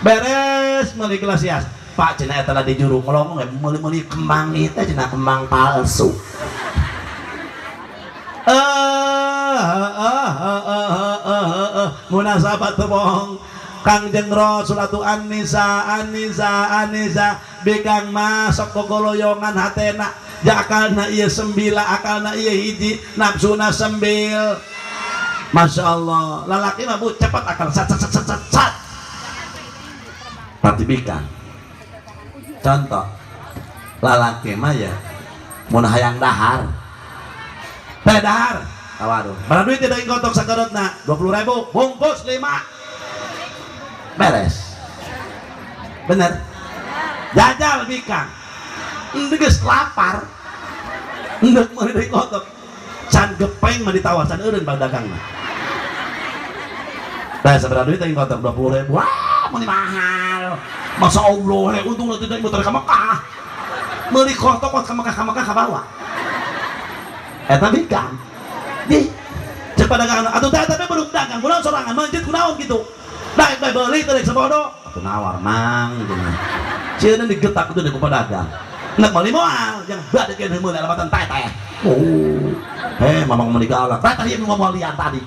Beres meuli gelas hias. Pak cenah eta di juru ngolongong meuli-meuli kembang ieu teh cenah kembang palsu. Munasabah teu bohong. Kangjeng Rasul atuh An-Nisa An-Nisa An-Nisa bikang mah sok gogoloyongan hatena ja akalna ieu sembila akalna ieu hiji nafsuna sembil. Masya Allah, lalaki mah bu cepat akal sat sat sat sat sat. Tapi bikang contoh lalaki mah ya mun hayang dahar teh dahar waduh bara duit teh daging kotok sakeurotna 20.000 bungkus 5 beres. Bener jajal bikang geus lapar endek meuli deui kotok can gepeng mah ditawar can eureun badagangna. Tah sabaraha duit teh kotok 20.000. Wah, meuni mahal. Masa Allah, untung teh muter ka Mekah. Meuli kotok ka Mekah ka Mekah kabawa. Eta bikang. Di cek padagangan atuh teh tapi belum dagang, kunaon sorangan mencit kunaon kitu. Daek bae beuli teh sabodo. Atuh nawar mang cenah. Cieun digetak kitu ku pedagang. Nek meuli moal, jangan bade keun meuli alamatan teh. Oh. Heh, mamang meuli galak. Teh tadi nu ngomong tadi.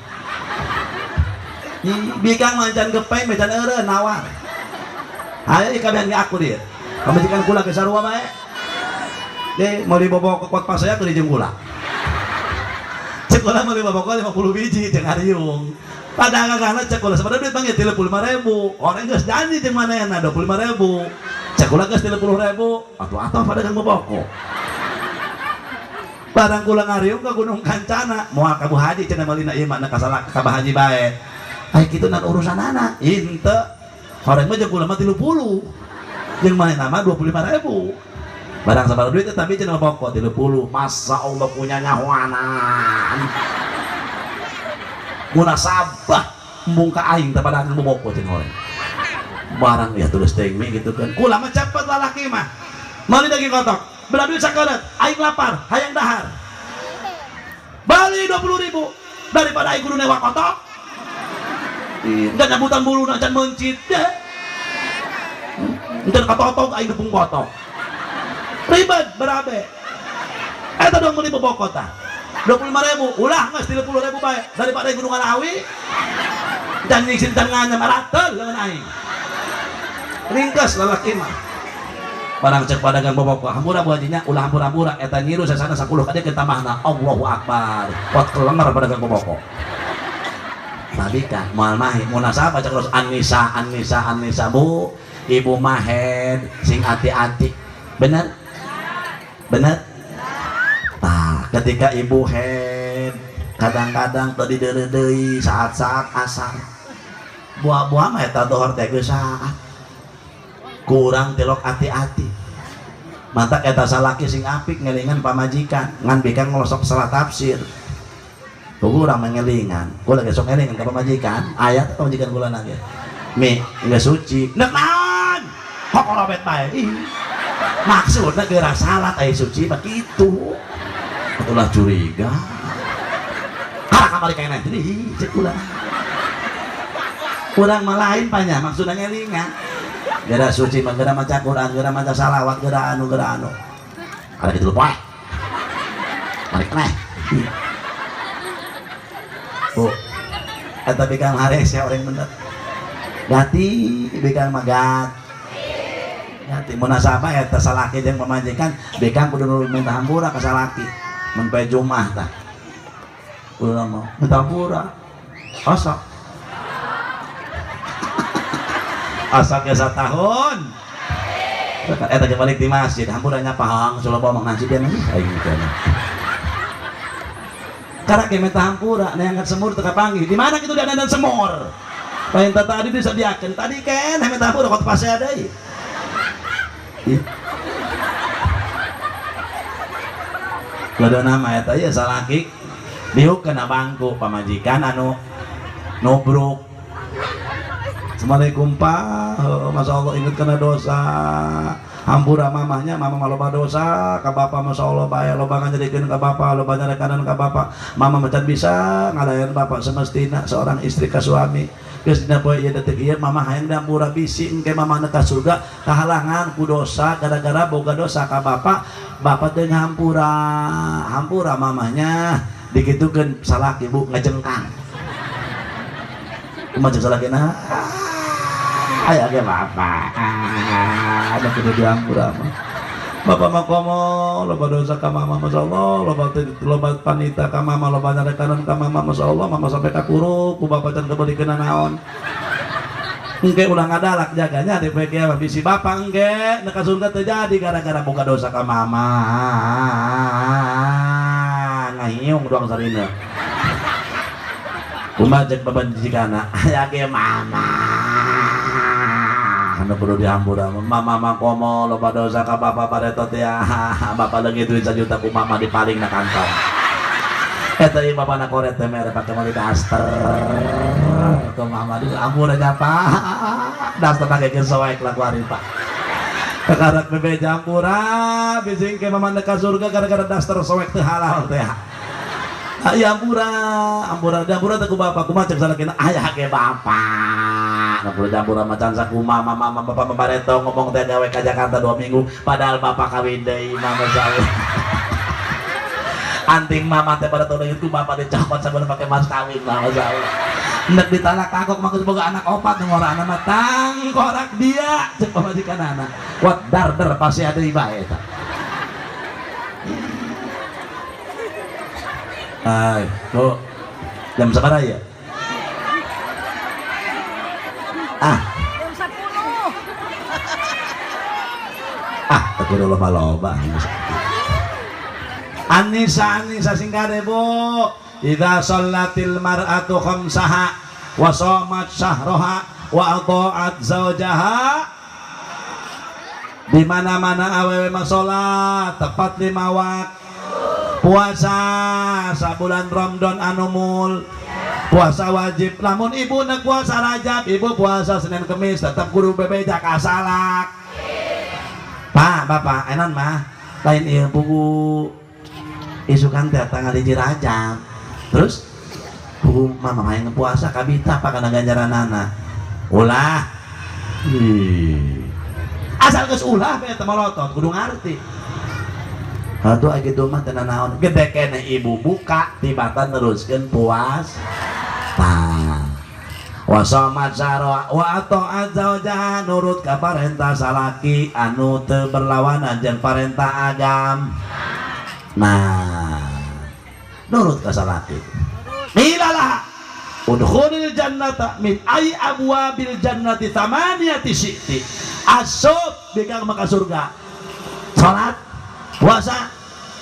Bikang mancan gepeng mecan eureun nawar. Ayo ikabehan ge aku dieu. Pamajikan kula ge sarua bae. Deh meuli bobok kuat pasaya teu jeung kula. Cek kula meuli bobok 50 biji jeung hariung. Padahal cek kula sabaraha duit bang ya 35.000. Orang geus janji jeung manehna 25.000. Cek kula geus 30.000. Atuh atuh padagang boboko. Barang kula ngariung ka Gunung Kancana, moal ka Bu Haji cenah meulina ieu mah kasalah ka Bah Haji bae. Ai kitu nan urusanana. Henteu. Horeng mah jeung kula mah 30. Jeung manehna mah 25.000. Barang sabaraha duit tapi cenah pokok 30. Masa Allah punya nyahoanan. Munasabah embung ka aing teh padagang boboko cenah horeng. Barang ya tulis teh gitu kan. Kula mah cepet lalaki mah. Meuli daging kotok. Bela duit sakeureut, aing lapar, hayang dahar. Bali 20.000 daripada aing kudu newa kotok. Enggak nyabutan bulu can mencit deh. Encan katotok aing depung kotok. Ribet berabe. Eta dong meuli boboko tah. 25.000, ulah geus 30.000 bae daripada aing kudu ngalawi. Can nyiksin can nganyam arateul lamun aing. Ringkas lalaki mah. Barang cek padagang bobok hampura bu hajinya ulah hampura-hampura eta nyiru sasana 10 kali kita tambahna Allahu Akbar. Pot kelenger padagang bobok. Tapi kan moal mahi munasabah cek terus Anisa Anisa Anisa bu ibu mahed sing ati-ati. Bener? Bener? Tah, ketika ibu head kadang-kadang teu dideureudeui saat-saat asar. Buah-buah mah eta dohor teh geus saat. Kurang tilok ati-ati. Mantak eta salaki sing apik ngelingan pamajikan ngan bikang ngelosok salah tafsir. Kurang mengelingan, kula ge sok ngelingan ka pamajikan, ayat pamajikan kula nage. Mi geus suci, nek naon? Kokorobet bae. Ih. Maksudna geura salat aya suci mah kitu. Atulah curiga. Kalah kamari keneh. Ih, cek kula. Urang mah lain panya maksudna ngelingan. Geura suci mah geura maca Quran, geura maca salawat, geura anu geura anu. Kada kitu poe. Mari keneh. Bu, eta bikang hares ya orang bener. Gati bikang mah gati. Munasabah eta salaki jeung pamajikan bikang kudu nurut minta hampura ka salaki. Mun poe Jumat tah. Kudu mau minta hampura. Osok. Osok ge satahun. Eta ge balik di masjid hampura nya pahang suloba mah ngaji dia mah aing teh. Karena ke minta hampura neangan semur teu kapanggih. Di mana kitu dandan semur? Lain tadi disadiakeun. Tadi keneh minta hampura kok pasea deui. Kudu nama eta ieu salaki diuk kana bangku pamajikan anu nubruk. Assalamualaikum Pak, Masya Allah inget kena dosa. Hampura mamahnya, mama mah loba dosa ka bapa Masya Allah bae loba ngajadikeun ka bapa, loba nyarekanan ka bapa. Mama macan bisa ngalayan bapak semestina seorang istri ka suami. Geus dina poe ieu detik ieu mama hayang dihampura bisi engke mama ka surga kahalangan ku dosa gara-gara boga dosa ka bapa, bapa teu ngahampura. Hampura mamahnya dikitukeun salaki bu ngajengkang. Kumaha jeung salakina? Aya ge bapak, ada kudu dihampura mah. Bapak mah komo, loba dosa ka mama Masya Allah, loba panita ka mama, loba nyarekanan ka mama Masya Allah, mama sampai ka kuruk, ku bapak can kebelikeun naon. Engke ulah ngadalak jaganya di poe kiamat bisi bapak engke nek ka surga teu jadi gara-gara boga dosa ka mama. Ngahiung doang sarina. Kumaha jeung pamajikanna? Aya ge mama. Anu kudu dihampura mama mah komo loba dosa ka bapa bareto teh bapa leungit duit 1 juta ku mama dipaling na kantong eta ieu bapana koret teh mere pake meuli daster ku mama dihampura nya Pak daster pake geus soek lah ku ari Pak kakarak bebe hampura bisi engke mama ka surga gara-gara daster soek teu halal teh. Aya hampura hampura hampura teh ku bapa kumaha cek salakina aya ge bapa. Nah, kudu hampura macan saku mama mama bapak bareto ngomong teh gawe ka Jakarta 2 minggu padahal bapak kawin deui mama jauh. Anting mama teh pada tahun itu bapak dicokot saban pake mas kawin mama jauh. Nek ditalak kagok mah geus boga anak opat ngorana mah tangkorak dia cek pamajikan anak. Wat darder pasti ada di bae eta. Ai, Bu. Jam sabaraha ya? Ah. Jam 10. Ah, teu kudu loba-loba. Anisa Anisa sing kade Bu. Idza shallatil mar'atu khamsaha wa shamat syahraha wa ata'at zawjaha. Di mana-mana awewe mah salat tepat 5 waktu. Puasa sabulan Ramadan anu mul puasa wajib lamun ibu nek puasa Rajab ibu puasa Senin Kemis tetap kudu bebeja ka salak. Pak bapak enan mah lain ieu buku isukan teh tanggal 1 Rajab terus buku mama hayang puasa kabita apa kana ganjaranana ulah asal geus ulah bae teh molotot kudu ngarti. Aduh gitu mah teu nanaon gede keneh ibu buka tibatan neruskeun puas. Tah. Wa shamat syara wa ata'at zaujaha nurut ka parentah salaki anu teu berlawanan jeung parentah agam. Nah, nurut ka salaki. Qila udkhulil jannata min ay abwabil jannati thamaniyati syi'ti. Asup bikang maka surga. Salat, puasa,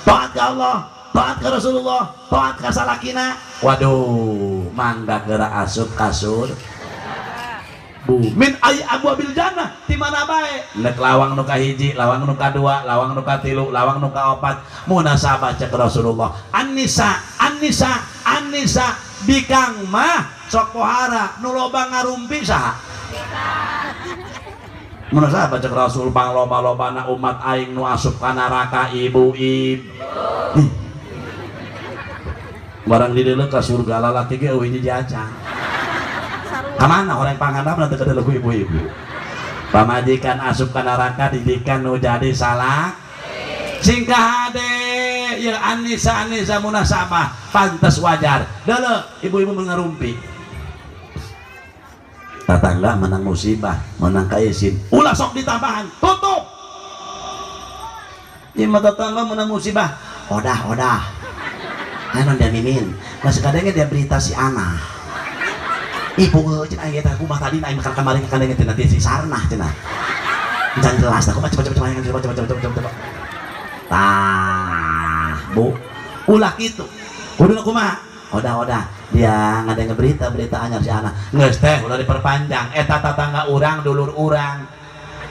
taat ka Allah, taat ka Rasulullah, taat ka salakina. Waduh, mangga geura asup ka surga. Bu, min ay abwabil jannah di mana bae? Nek lawang nu kahiji, lawang nu kadua, lawang nu katilu, lawang nu kaopat. Munasabah cek Rasulullah. An-nisa, an-nisa, an-nisa bikang mah sok pohara nu loba ngarumpi saha? Munasabah cek Rasul pangloba-lobana umat aing nu asup ka neraka ibu-ibu. Barang dideuleu ka surga lalaki ge eueuh hiji acan. Kamana orang panghandapna teu kadeuleu ku ibu-ibu. Pamajikan asup ka neraka didikan nu jadi salah. Singkah hade ya anisa anisa munasabah pantes wajar. Deuleu ibu-ibu mengarumpi. Tetangga menang musibah, menang kaisin. Ulah sok ditambahan, tutup. Ieu mah tetangga menang musibah, odah odah. Anu dia mimin, masih kadangnya dia berita si Ana. Ibu cenah aing eta kumaha tadi aing makan kemarin kadangnya teh nanti si Sarnah cenah. Can jelas aku mah coba coba coba coba coba coba coba. Tah, Bu. Ulah kitu. Kuduna kumaha? Odah odah. Dia ngadenge berita-berita anyar si Ana. Geus teh ulah diperpanjang. Eta tatangga urang, dulur urang.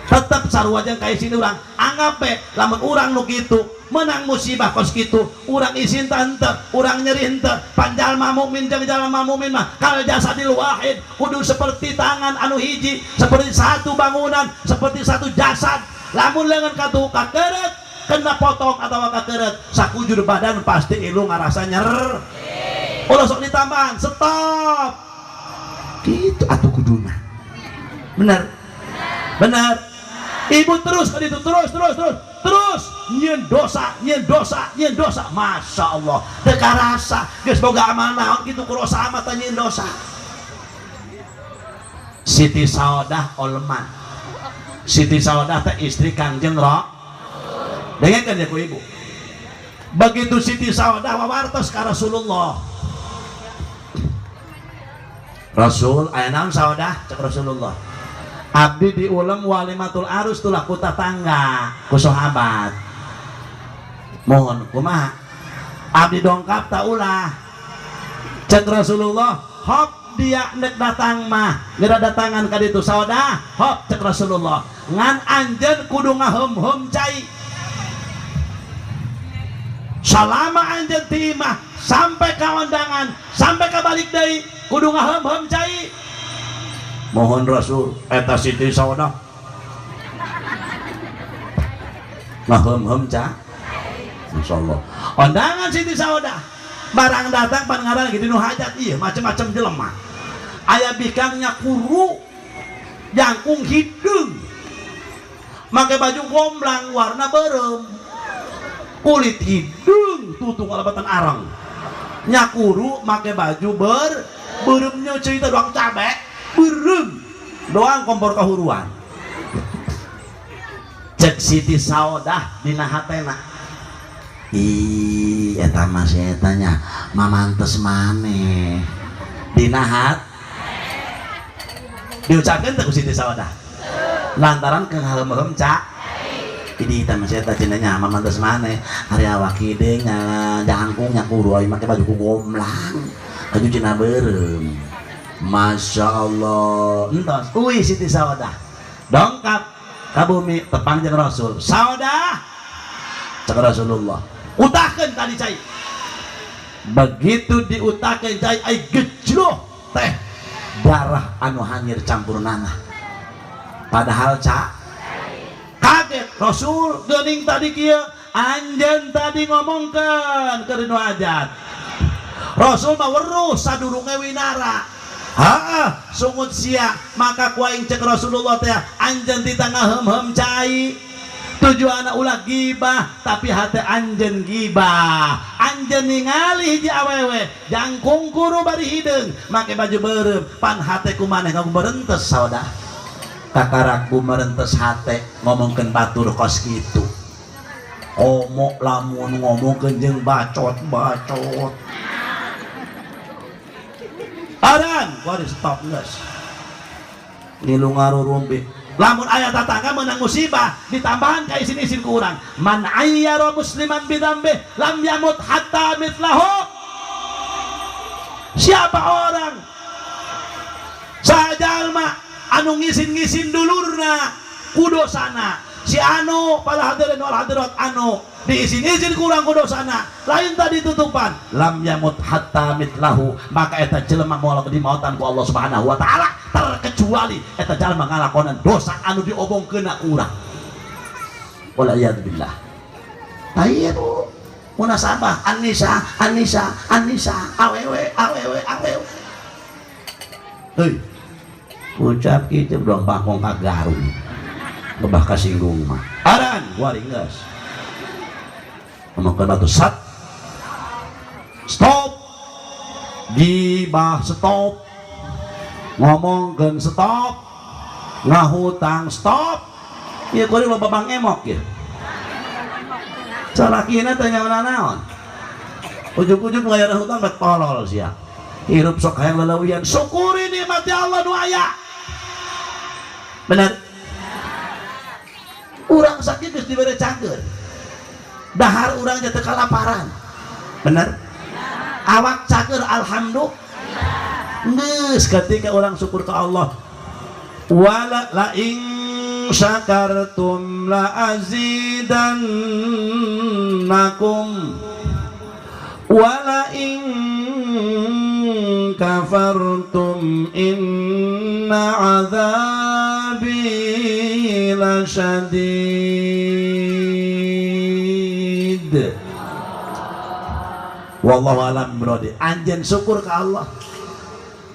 Tetep sarua jeung ka isin urang. Anggap be lamun urang nu kitu menang musibah kos kitu, urang isin teh henteu, urang nyeri henteu. Panjalma mukmin jeung jalma mukmin mah kal jasadil wahid, kudu seperti tangan anu hiji, seperti satu bangunan, seperti satu jasad. Lamun leungeun katuhu kakeureut, kena potong atawa kakeureut, sakujur badan pasti ilu ngarasa nyer. Ulah sok ditambahan, stop. Gitu atuh kuduna. Bener. Bener. Ibu terus kan itu terus terus terus terus nyeun dosa, nyeun dosa, nyeun dosa. Masya Allah. Teu karasa geus boga amal naon kitu ku rosa amat nyeun dosa. Siti Saudah oleman. Siti Saudah teh istri Kangjeng Ro. Dengekeun ya ku ibu. Begitu Siti Saudah wawartos ka Rasulullah. Rasul aya naon Saudah cek Rasulullah. Abdi diulem walimatul arus tulah ku tatangga ku sahabat. Mohon kumaha? Abdi dongkap ta ulah. Cek Rasulullah, hop dia nek datang mah, geura datangan ka ditu Saudah, hop cek Rasulullah. Ngan anjeun kudu ngaheum-heum cai. Salama anjeun ti imah sampai ka ondangan, sampai ka balik deui kudu ngaheum-heum cai. Mohon Rasul eta Siti Saudah ngaheum-heum ca. Insyaallah. Ondangan Siti Saudah barang datang pan ngaran gitu nu hajat ieu macam-macam jelema. Aya bikangnya kuru, jangkung hideung, make baju gomblang warna beureum, kulit hideung tutung kalebatan arang. Nyakuru make baju beureumnya cerita doang cabe beureum doang kompor kahuruan. Cek Siti Saudah dina hatena, ih eta mah si eta nya mamantes maneh dina hat diucapkeun teh ku Siti Saudah lantaran kehaheum-heum ca ini eta mah si eta cenah nya mamantes maneh ari awak hideung nya jangkung nya kuru make baju ku gomblang baju cenah beureum. Masya Allah. Entos uwi Siti Saudah dongkap ka bumi tepang jeung Rasul. Saudah cek Rasulullah, utahkeun tadi cai. Begitu diutahkeun cai ai gejloh teh darah anu hanyir campur nanah. Padahal ca kaget Rasul geuning tadi kieu anjeun tadi ngomongkeun keur nu hajat. Rasul mah weruh sadurunge winara. Heeh, sungut sia maka ku aing cek Rasulullah teh anjeun di tengah heum-heum cai. Tujuanna ulah gibah tapi hate anjeun gibah. Anjeun ningali hiji awewe jangkung kuru bari hideung make baju beureum pan hate ku maneh ngaku merentes saodah. Kakarak merentes hate ngomongkeun batur kos kitu. Omok lamun ngomongkeun jeung bacot-bacot. Aran, gua di stop geus. Ngilu ngarurumpi. Lamun aya tatangga menang musibah ditambahan ka isin-isin ku urang. Man ayyara musliman bidzambi lam yamut hatta mithlahu. Siapa orang sajalma anu ngisin-ngisin dulurna ku dosana. Si anu para hadirin wal hadirat anu diisin-isin kurang ku dosana lain tadi tutupan lam yamut hatta mithlahu maka eta jelema moal dimautan ku Allah Subhanahu wa taala terkecuali eta jalma ngalakonan dosa anu diobongkeun ku urang. Wal iyad billah. Tah munasabah Anisa Anisa Anisa awewe awewe awewe. Heuy. Ucap kitu doang bakong ka garung. Lebah kasinggung mah. Aran wari geus. Ngomongkeun batu sat. Stop. Gibah stop. Ngomongkeun stop. Ngahutang stop. Ieu kuring loba bang emok ieu. Salakina teh nyaona naon? Ujug-ujug ngayar hutang bet tolol sia. Hirup sok hayang leleuwian, syukuri nikmat Allah nu aya. Bener? Urang sakit geus dibere cangkeun. Dahar urang teh teu kalaparan. Bener? Awak cangkeun alhamdulillah. Geus ketika urang syukur ka Allah. Wala la in syakartum la azidannakum wala in kafartum inna azabi lasyadid. Wallahu alam brodi. Anjeun syukur ka Allah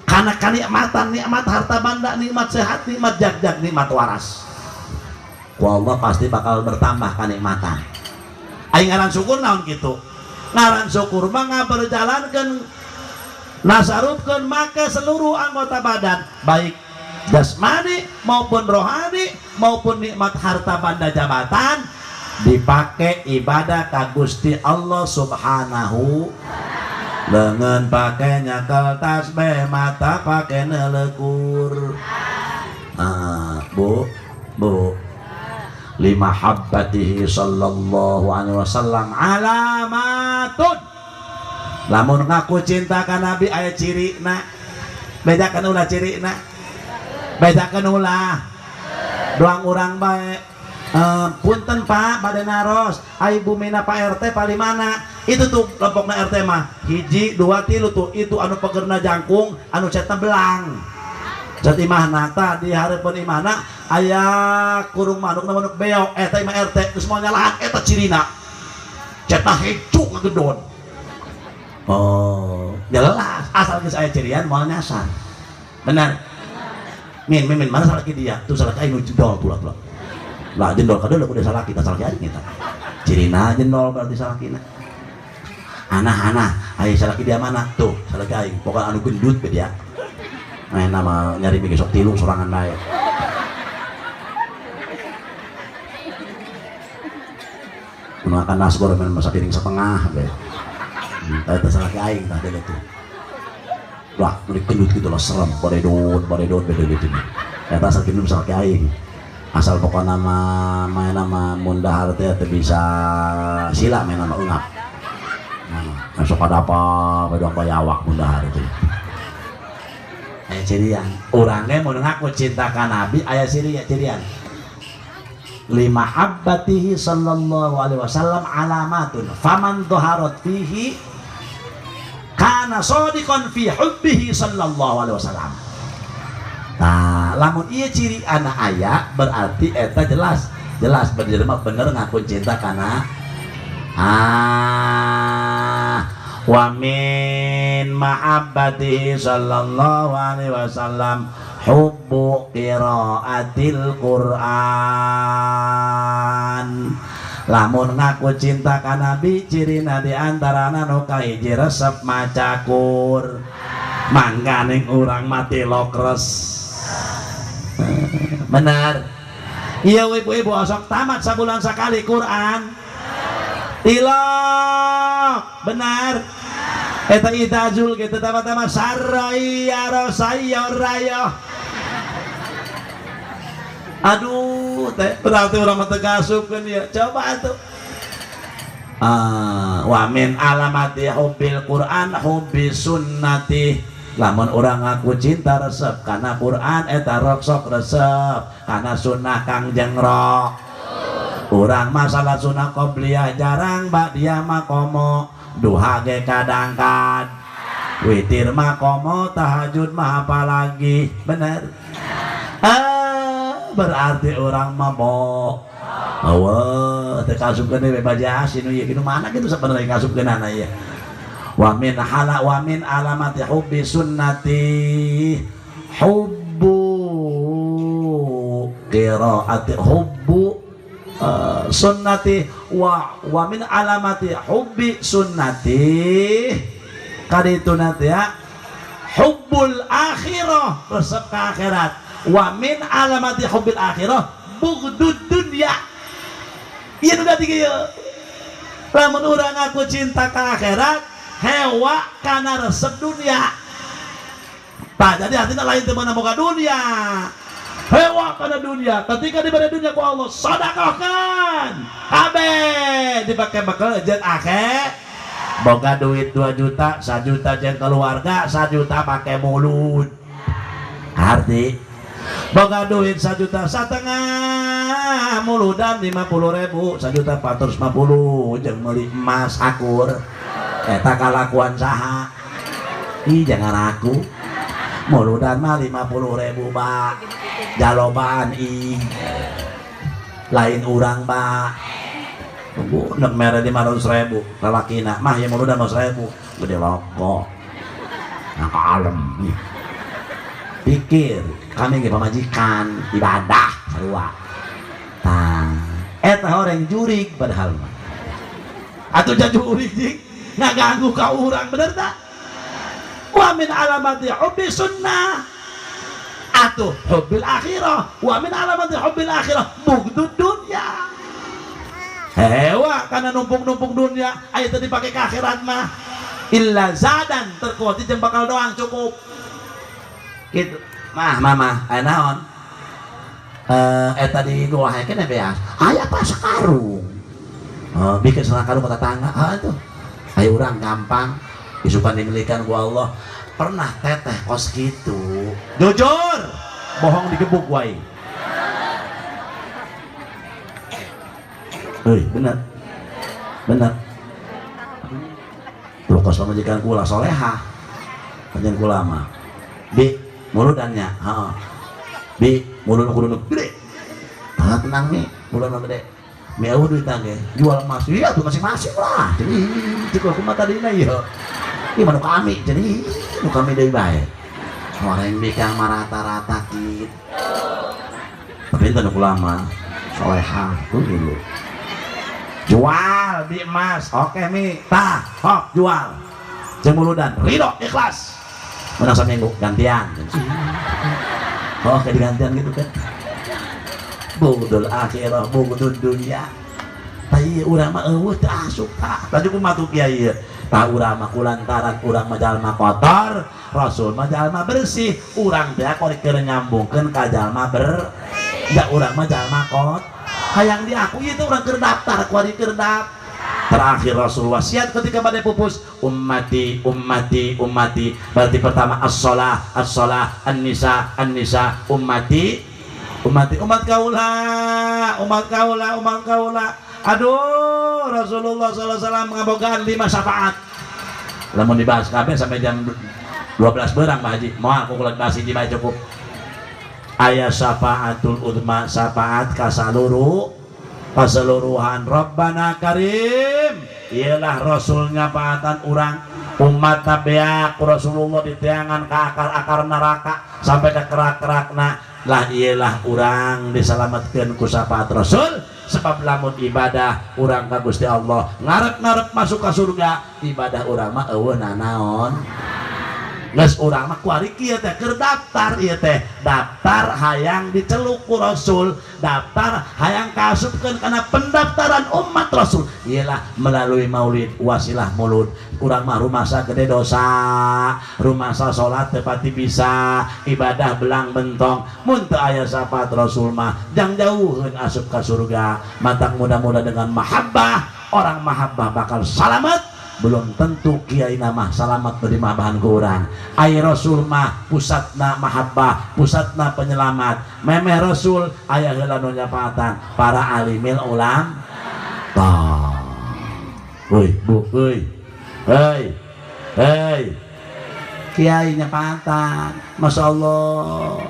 karena kenikmatan, nikmat harta banda, nikmat sehat, nikmat jagjag, nikmat waras. Ku Allah pasti bakal bertambah kenikmatan. Aing ngaran syukur naon kitu? Ngaran syukur mah ngaberjalankeun nasarupkeun make seluruh anggota badan, baik jasmani maupun rohani maupun nikmat harta banda jabatan dipakai ibadah ka Gusti Allah Subhanahu. Lengan pakai nyekel tasbih, mata pakai nelekur. Bu, bu. Lima habbatihi sallallahu alaihi wasallam alamatun. Lamun ngaku cinta ka Nabi aya cirina. Bedakan ulah cirina. Bedakan ulah. Doang urang bae. Punten Pak bade naros, ai bumina Pak RT paling mana? Itu tuh kelompokna RT mah. Hiji, dua, tilu tuh. Itu anu pegerna jangkung, anu cetna belang. Cet imahna tah di hareupeun imahna aya kurung manuk na manuk beo, eta imah RT geus moal nyalahan eta cirina. Cetna hecu ngagedon. Oh, jelas asal geus aya cirian moal nyasar. Benar. Min min mana salaki dia? Tuh salaki aing nu jendol tuh lah. Lah jendol kadeuleu udah salaki, tah salaki aing eta. Cirina jendol berarti salakina. Anah-anah, aya salaki dia mana? Tuh, salaki aing. Pokokna anu gendut be dia. Main nama nyari mie sok tilu sorangan bae. Makan nasi goreng masak piring setengah be. Tah salaki aing tah deuleu tuh. Lah, nu gendut gitu lah serem, baredon, baredon beda gitu. Eta salaki nu salaki aing. Asal pokokna mah main nama mun dahar teh teu bisa sila main nama ungap. Nah, sok ada apa bedong bayawak mun dahar teh. Aya cirian. Urang ge mun ngaku cinta ka Nabi aya cirian. Lima habbatihi sallallahu alaihi wasallam alamatun faman dhaharat fihi kana shadiqan fi hubbihi sallallahu alaihi wasallam. Nah, lamun ieu ciri anak aya berarti eta jelas jelas bener mah bener ngaku cinta kana wa min mahabbatihi sallallahu alaihi wasallam hubbu qiraatil Qur'an. Lamun ngaku cinta ka Nabi cirina di antarana nu kahiji resep maca Qur'an. Mangkaning urang mati lokres. Benar. Iya ibu-ibu osok tamat sabulan sekali Quran. Tilok. Benar. Eta itazul gitu tamat-tamat saraya rosaya rayo. Aduh, teh berarti orang mah teu kasupkeun ya. Coba atuh. Wa min alamati hubbil Quran hubbi sunnati. Lamun urang ngaku cinta resep kana Quran eta sok resep kana sunnah Kangjeng Rasul. Urang masalah sunnah qobliyah jarang ba'diyah mah komo duha ge kadang-kadang witir mah komo tahajud mah apalagi. Bener. Berarti orang mabok. Awa teu kasupkeun deui baja asin ieu kitu mana kitu sabenerna kasupkeunana ieu. Wa min hala wa min alamati hubbi sunnati hubbu qiraati hubbu sunnati wa min alamati hubbi sunnati kadituna teh ya hubbul akhirah resep ka akhirat. Wa min alamati hubbil akhirah bughdud dunya. Ieu nu tadi ieu. Lamun urang ngaku cinta ka akhirat, hewa kana resep dunia. Tah jadi artinya lain teu meunang boga dunia. Hewa kana dunia. Ketika diberi dunia ku Allah, sedekahkan. Kabeh dipake bakal jeung akhir. Boga duit 2 juta, 1 juta jeung keluarga, 1 juta pake mulut. Arti boga duit 1,5 juta muludan 50.000 1.450.000 jeung meuli emas akur eta kalakuan saha. Ih jangan aku muludan mah 50.000 ba jalobaan ih lain urang ba tunggu nek mere 500.000 lalakina mah ya muludan 100.000 gede loko nah kalem. Pikir kami ge pamajikan ibadah sarua. Tah eta horeng jurig padahal mah. Atuh jurig jing ngaganggu ka urang bener tak? Wa min alamati hubbi sunnah atuh hubbil akhirah wa min alamati hubbil akhirah bughdud dunya. Hewa kana numpuk-numpuk dunia aya teu dipake ka akhirat mah illa zadan terkuati jeung bakal doang cukup. Gitu. Mah mama aya naon? Eta di goa hae beas. Aya apa sakarung? Bikin sakarung ka tetangga. Ah tuh. Ayo urang gampang isukan dimilikan ku Allah. Pernah teteh kos gitu. Jujur, bohong digebuk wae. Heuy, bener. Bener. Tuh kos pamajikan kula solehah. Panjen kula mah. Bi muludannya, heeh. Bi mulud kudu gede. Tah tenang nih, mulud gede. Mi eueuh duitna ge, jual emas. Iya tuh masing-masing lah. Jadi cek kumaha tadina ieu. Ieu mah nu kami, jadi nu kami deui bae. Orang bikang mah rata-rata kitu. Tapi teu nu kula mah solehah tuh dulu. Jual di emas, oke mi, tah, hok jual. Jeung muludan, ridho, ikhlas. Menang seminggu gantian. Oh kayak digantian gitu kan. Bughdul akhirah bughdud dunya. Tapi urang mah eueuh teu asup tah. Laju kumaha tuh kiai ieu? Tah urang mah kulantaran urang mah jalma kotor, Rasul mah jalma bersih. Urang teh keur nyambungkeun ka jalma ber. Ya urang mah jalma kotor. Hayang diaku ieu teh urang keur daftar, kuari keur daftar. Terakhir Rasul wasiat ketika pada pupus ummati ummati ummati. Berarti pertama as-shalah as-shalah an-nisa an-nisa ummati ummati umat kaula umat kaula umat kaula. Aduh Rasulullah sallallahu alaihi wasallam ngabogaan 5 syafaat. Lamun dibahas kabeh sampai jam 12 berang Pak Haji. Moal ku kula bahas hiji bae cukup. Aya syafaatul uzma syafaat kasaluru keseluruhan. Rabbana Karim ialah Rasul nyapaatan urang umat tabeak Rasulullah diteangan ke akar-akar neraka sampai ke kerak-kerakna lah ialah urang diselamatkan ku syafaat Rasul. Sebab lamun ibadah urang ka Gusti Allah ngarep-ngarep masuk ka surga, ibadah urang mah eueuh nanaon. Geus urang mah kuari kieu teh keur daftar ieu teh, daftar hayang diceluk ku Rasul, daftar hayang kaasupkeun kana pendaftaran umat Rasul. Iyalah melalui maulid wasilah mulud. Urang mah rumasa gede dosa, rumasa salat teu pati bisa, ibadah belang bentong. Mun teu aya syafaat Rasul mah jang jauheun asup ka surga. Matak mudah-mudahan dengan mahabbah, orang mahabbah bakal salamat. Belum tentu kiai nama salamat beri mahabahan ke orang. Ai Rasul mah pusatna mahabbah, pusatna penyelamat. Memeh Rasul aya heula nu nyapaatan para alimil ulam. Tah. Woi, Bu, woi. Hei. Hei. Kiai nyapaatan. Masya Allah.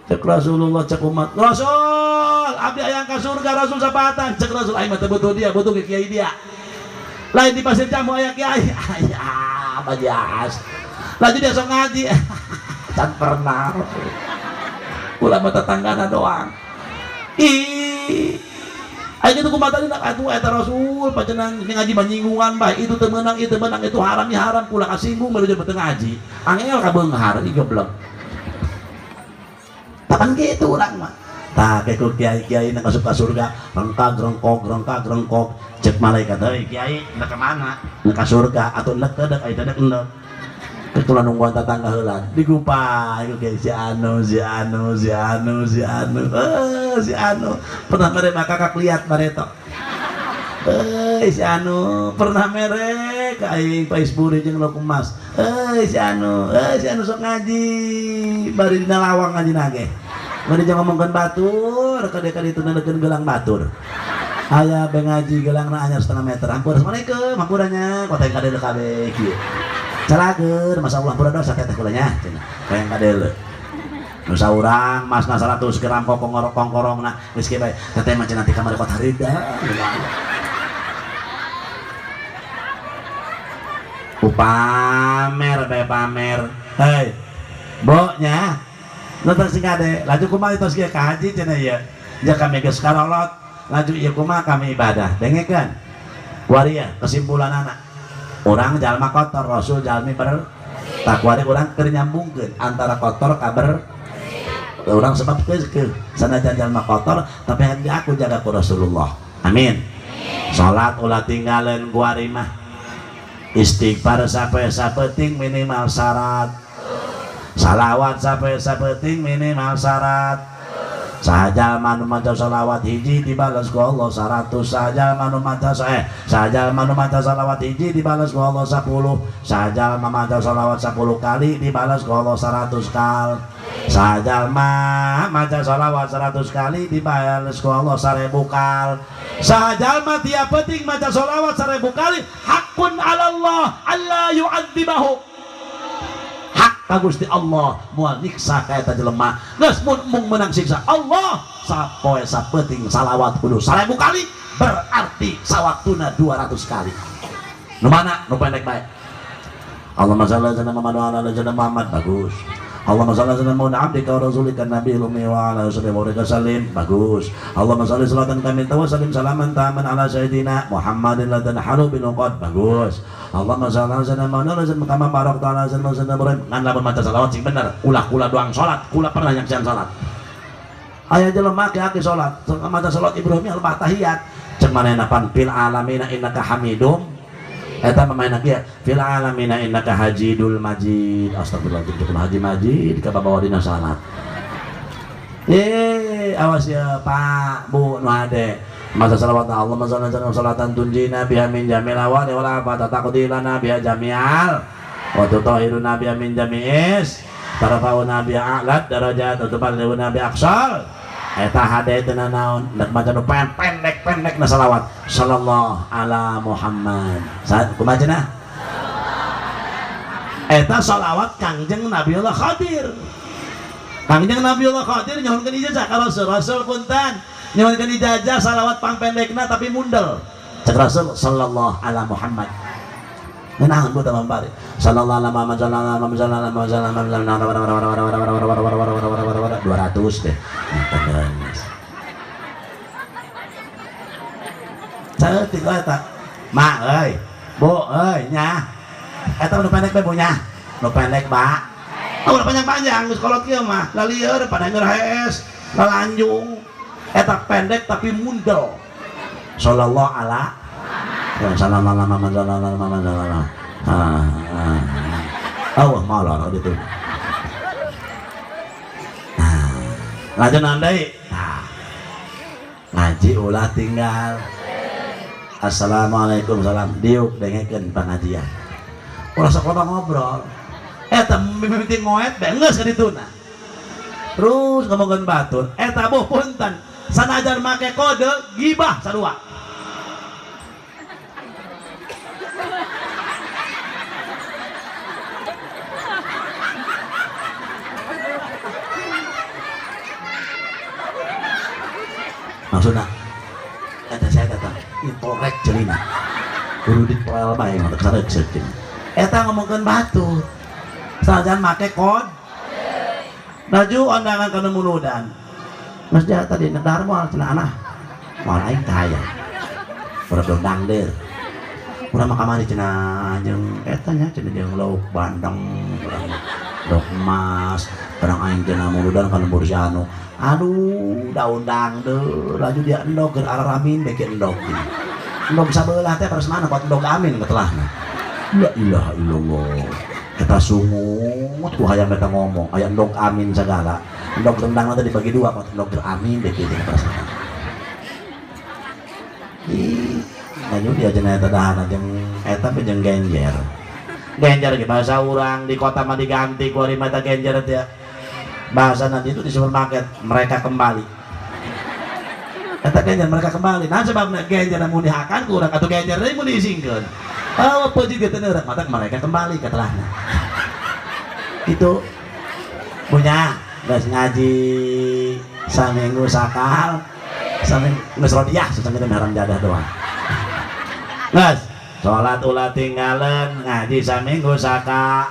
Cek Rasulullah, cek umat. Rasul, abdi hayang ka surga, Rasul sapaatan. Cek Rasul aing mah teu butuh dia, butuh ke kiai dia. Lain di pasir jamu aya kiai, aya bajas. Laju dia sok ngaji, can pernah. Ulama tetanggana doang. Ih, ayo gitu kumaha tadi nak atuh eta Rasul pacenang ngaji manyinggungan bae itu teu meunang, itu meunang, itu haram, ieu haram, kula kasinggung baru teu ngaji. Angel ka beunghar ieu goblok. Tapan kitu urang mah. Tah ku kiai-kiai nang asup ka surga, rengkag rengkog rengkag rengkog. Cek malaikat, heuy kiai nek ka mana? Nek ka surga atuh nek teu dek ai teu dek endek. Ketulan nungguan tetangga heula. Digupai ku kiai si anu si anu si anu si anu. Si anu pernah mere maka kak liat bareto. Euy si anu pernah mere ka aing pais buri jeung lokum emas. Euy si anu, euy si anu sok ngaji bari dina lawang ngaji nage. Bari jangan ngomongkeun batur, kade-kade itu nandekeun gelang batur. Aya be ngaji gelangna anyar setengah meter. Ampun, assalamualaikum, hampuranya, kota yang kadele kabeh kieu. Calageun, masyaallah hampura dosa teh kula nya, cenah. Kaya kadele. Nu saurang masna 100 gram kongkorongna geus kieu bae. Teteh mah cenah ti kamari kota rida. Upamer bae pamer. Hei. Bo nya. Nonton sing kade, laju kumaha tos kieu ka haji cenah ieu. Ja kami geus karolot, laju ieu kumaha kami ibadah. Dengekeun. Kuari ya kesimpulanana. Urang jalma kotor, Rasul jalmi ber takwari urang keur nyambungkeun antara kotor ka ber urang sebab geus sanajan jalma kotor tapi hati aku jaga ku Rasulullah. Amin. Salat ulah tinggaleun kuari mah. Istighfar sampai sapeting minimal syarat. Salawat sampai sapeting minimal syarat. Sajalma nu maca salawat hiji dibales ku Allah 100. Sajalma nu maca sajalma nu maca salawat hiji dibales ku Allah 10. Sajalma maca salawat 10 kali dibales ku Allah 100 kali. Sajalma maca salawat 100 kali dibales ku Allah 1000 kali. Sajalma tiap penting maca salawat 1000 kali hakun 'alallah alla yu'adzibahu. Ka Gusti Allah moal nyiksa ka eta jelema. Geus mun mung meunang siksa Allah sapoe sapenting salawat kudu 1000 kali berarti sawaktuna 200 kali. Nu mana nu pendek bae. Allahumma shalli ala Muhammad wa ala ali Muhammad bagus. Allahumma shalli ala Muhammad abdika wa rasulika nabiyil ummi wa ala alihi wa sallim bagus. Allahumma shalli salatan kamilatan wa sallim salaman taman ala sayyidina Muhammadin la tanhalu bil uqad bagus. Allahumma shalli ala Muhammad wa ala kama barakta ala sayyidina Ibrahim. Ngan lamun maca salawat sing bener, ulah kula doang salat, kula pernah nyaksean salat. Aya jelema aki salat, maca salat Ibrahim al tahiyat. Cek manehna pan fil alamina innaka hamidum. Eta pemain kieu fil alamina innaka hajidul majid. Astagfirullahaladzim, haji majid ka bawa dina salat. Awas ya Pak, Bu nu hade. Masa salawat Allahumma shalli ala salatan tunjina biha min jamil awali wal afat taqdilana biha jami'al wa tutahhiruna biha min jami'is tarfa'una biha a'lat darajat wa tuballighuna bi aqsal. Eta hade teu nanaon nek maca nu pendek-pendek na salawat sallallahu ala Muhammad. Saat kumaha cenah? Eta salawat Kangjeng Nabiullah Khadir. Kangjeng Nabiullah Khadir nyuhunkeun ijazah ka Rasul. Rasul punten nyuhunkeun ijazah salawat pangpendekna tapi mundel. Cek Rasul sallallahu ala Muhammad. Naon bu tambah bari. Sallallahu alaihi Muhammad sallallahu alaihi wasallam 200 deh. Saeutik we eta. Ma euy, Bu euy nya. Eta nu pendek bae Bu nya. Nu pendek, Pak. Oh, udah panjang-panjang geus kolot kieu mah. Lalieur pada hees, lalanjung. Eta pendek tapi mundel. Sallallahu ala sallallahu alaihi Allah malah gitu. Nah, lanjut andai. Nah, ngaji ulah tinggal. Assalamualaikum salam diuk dengekeun pengajian. Ulah sok loba ngobrol. Eta mimiti ngoet bae geus ka dituna. Terus ngomongkeun batur, eta buh punten sanajan make kode gibah sarua. Maksudna eta saya datang itorek celina kudu ditoel bae mah sarek seukeun eta ngomongkeun batur sanajan make kod laju undangan kana muludan Mas dia tadi nedar moal cenah anah moal aing teh aya urang dondang deur urang mah kamari cenah jeung eta nya cenah jeung lauk bandeng urang lauk emas urang aing cenah muludan kana si anu aduh daun dangdeur laju dia endog keur araramin beke endog endog sabelah teh paras mana buat endog amin ketelahna la ilaha illallah eta sungut ku hayang eta ngomong aya endog amin sagala endog rendang teh dibagi dua buat endog keur amin beke teh paras mana ih laju dia cenah eta dahana jeung eta pe jeung genjer genjer ge bahasa urang di kota mah diganti ku ari mah eta genjer teh bahasa nanti itu di supermarket mereka kembali eta genjer mereka kembali nah sebabna genjer mun dihakan ku urang atuh genjer deui mun diisingkeun oh peuji ge teu neureut mata mereka kembali ka telahna itu punya geus ngaji saminggu sakal saminggu geus rodiah saminggu haram jadah doang geus salat ulah tinggalan ngaji saminggu saka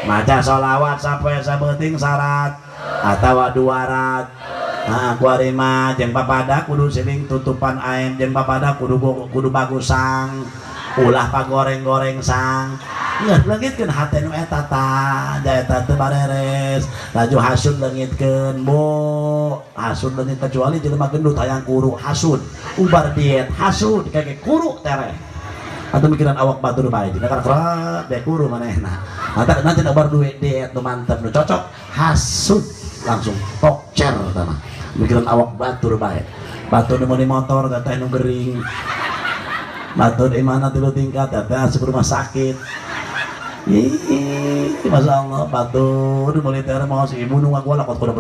maca sholawat sampai sabeuting syarat atawa duarat nah kuari mah jeung papada kudu siling tutupan aem jeung papada kudu bagus sang ulah pagoreng-goreng sang geus leungitkeun hate nu eta tah da eta teu bareres laju hasud leungitkeun bu hasud leungit kecuali jelema gendut hayang kuru hasud ubar diet hasud keke kuru tereh atau mikiran awak batur bae dina karak bae kuru manehna mata nanti ubar duit diet nu mantep nu cocok hasud langsung tokcer tanah mikiran awak batur bae batur nu meuli motor teh nu gering batur di mana tilu tingkat teh asup rumah sakit ih masya Allah batur nu meuli termos ibu nu ngagolak kode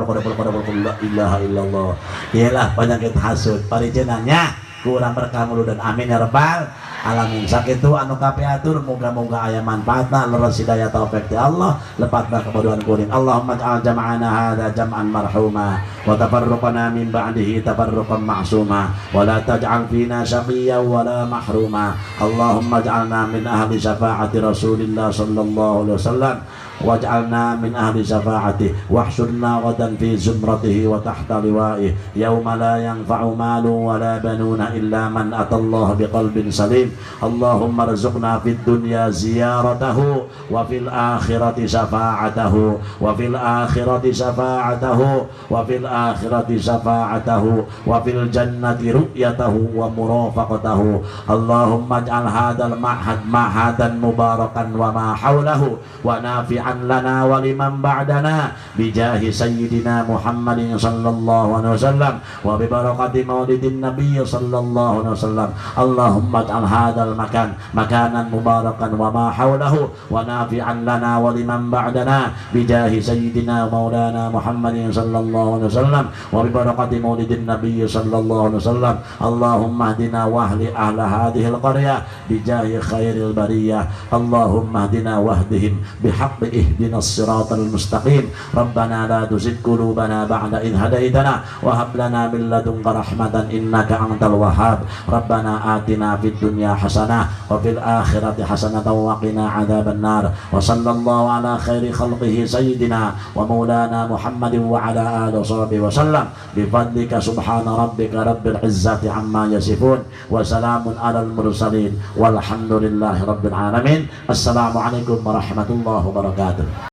la ilaha illallah iyalah penyakit hasud parijenanya kurang berkah dan amin ya rabbal alamin. Sakitu anu kapiatur moga-moga aya manfaatna leres hidayah taufik ti Allah lepatna kebodohan kuring. Allahumma ij'al jam'ana hadza jam'an marhuma wa tafarruqana min ba'dihi tafarruqan ma'suma wa la taj'al fina syaqiyyan wa la mahruma. Allahumma ij'alna min ahli syafaati Rasulillah sallallahu alaihi wasallam waj'alna min ahli syafaatih wahsyurna ghadan fi zumratihi wa tahta liwaih yauma la yanfa'u malun wa la banuna illa man atallaha biqalbin salim. Allahumma rzuqna fid dunya ziyaratahu wa fil akhirati syafa'atahu wa fil akhirati syafa'atahu wa fil akhirati syafa'atahu wa fil jannati ru'yatahu wa murafaqatahu. Allahumma ij'al hadzal ma'had ma'hadan mubarakan wa ma hawlahu wa nafi'an lana wa liman ba'dana bijahi sayyidina Muhammadin sallallahu alaihi wasallam wa bi barakati maulidin nabiy sallallahu alaihi wasallam. Allahumma ij'al hadzal makan makanan mubarakan wa ma hawlahu wa nafi'an lana wa liman ba'dana bijahi sayyidina maulana Muhammadin sallallahu alaihi wasallam wa bi barakati maulidin nabiy sallallahu alaihi wasallam. Allahumma hdina wahli ahla hadhil qaryah bijahi khairil bariyah. Allahumma hdina wahdihim bihaqqi Ihdinas siratal mustaqim. Rabbana la tuzigh qulubana ba'da idh hadaitana wa hab lana min ladunka rahmatan innaka antal wahhab. Rabbana atina fid dunya hasanah wa fil akhirati hasanatan wa qina adzaban nar. Wa sallallahu ala khairi khalqihi sayyidina wa maulana Muhammadin wa ala alihi wa sahbihi wa sallam. Bi fadlika subhana rabbika rabbil izzati amma yasifun wa salamun alal mursalin walhamdulillahi rabbil alamin. Assalamualaikum warahmatullahi wabarakatuh.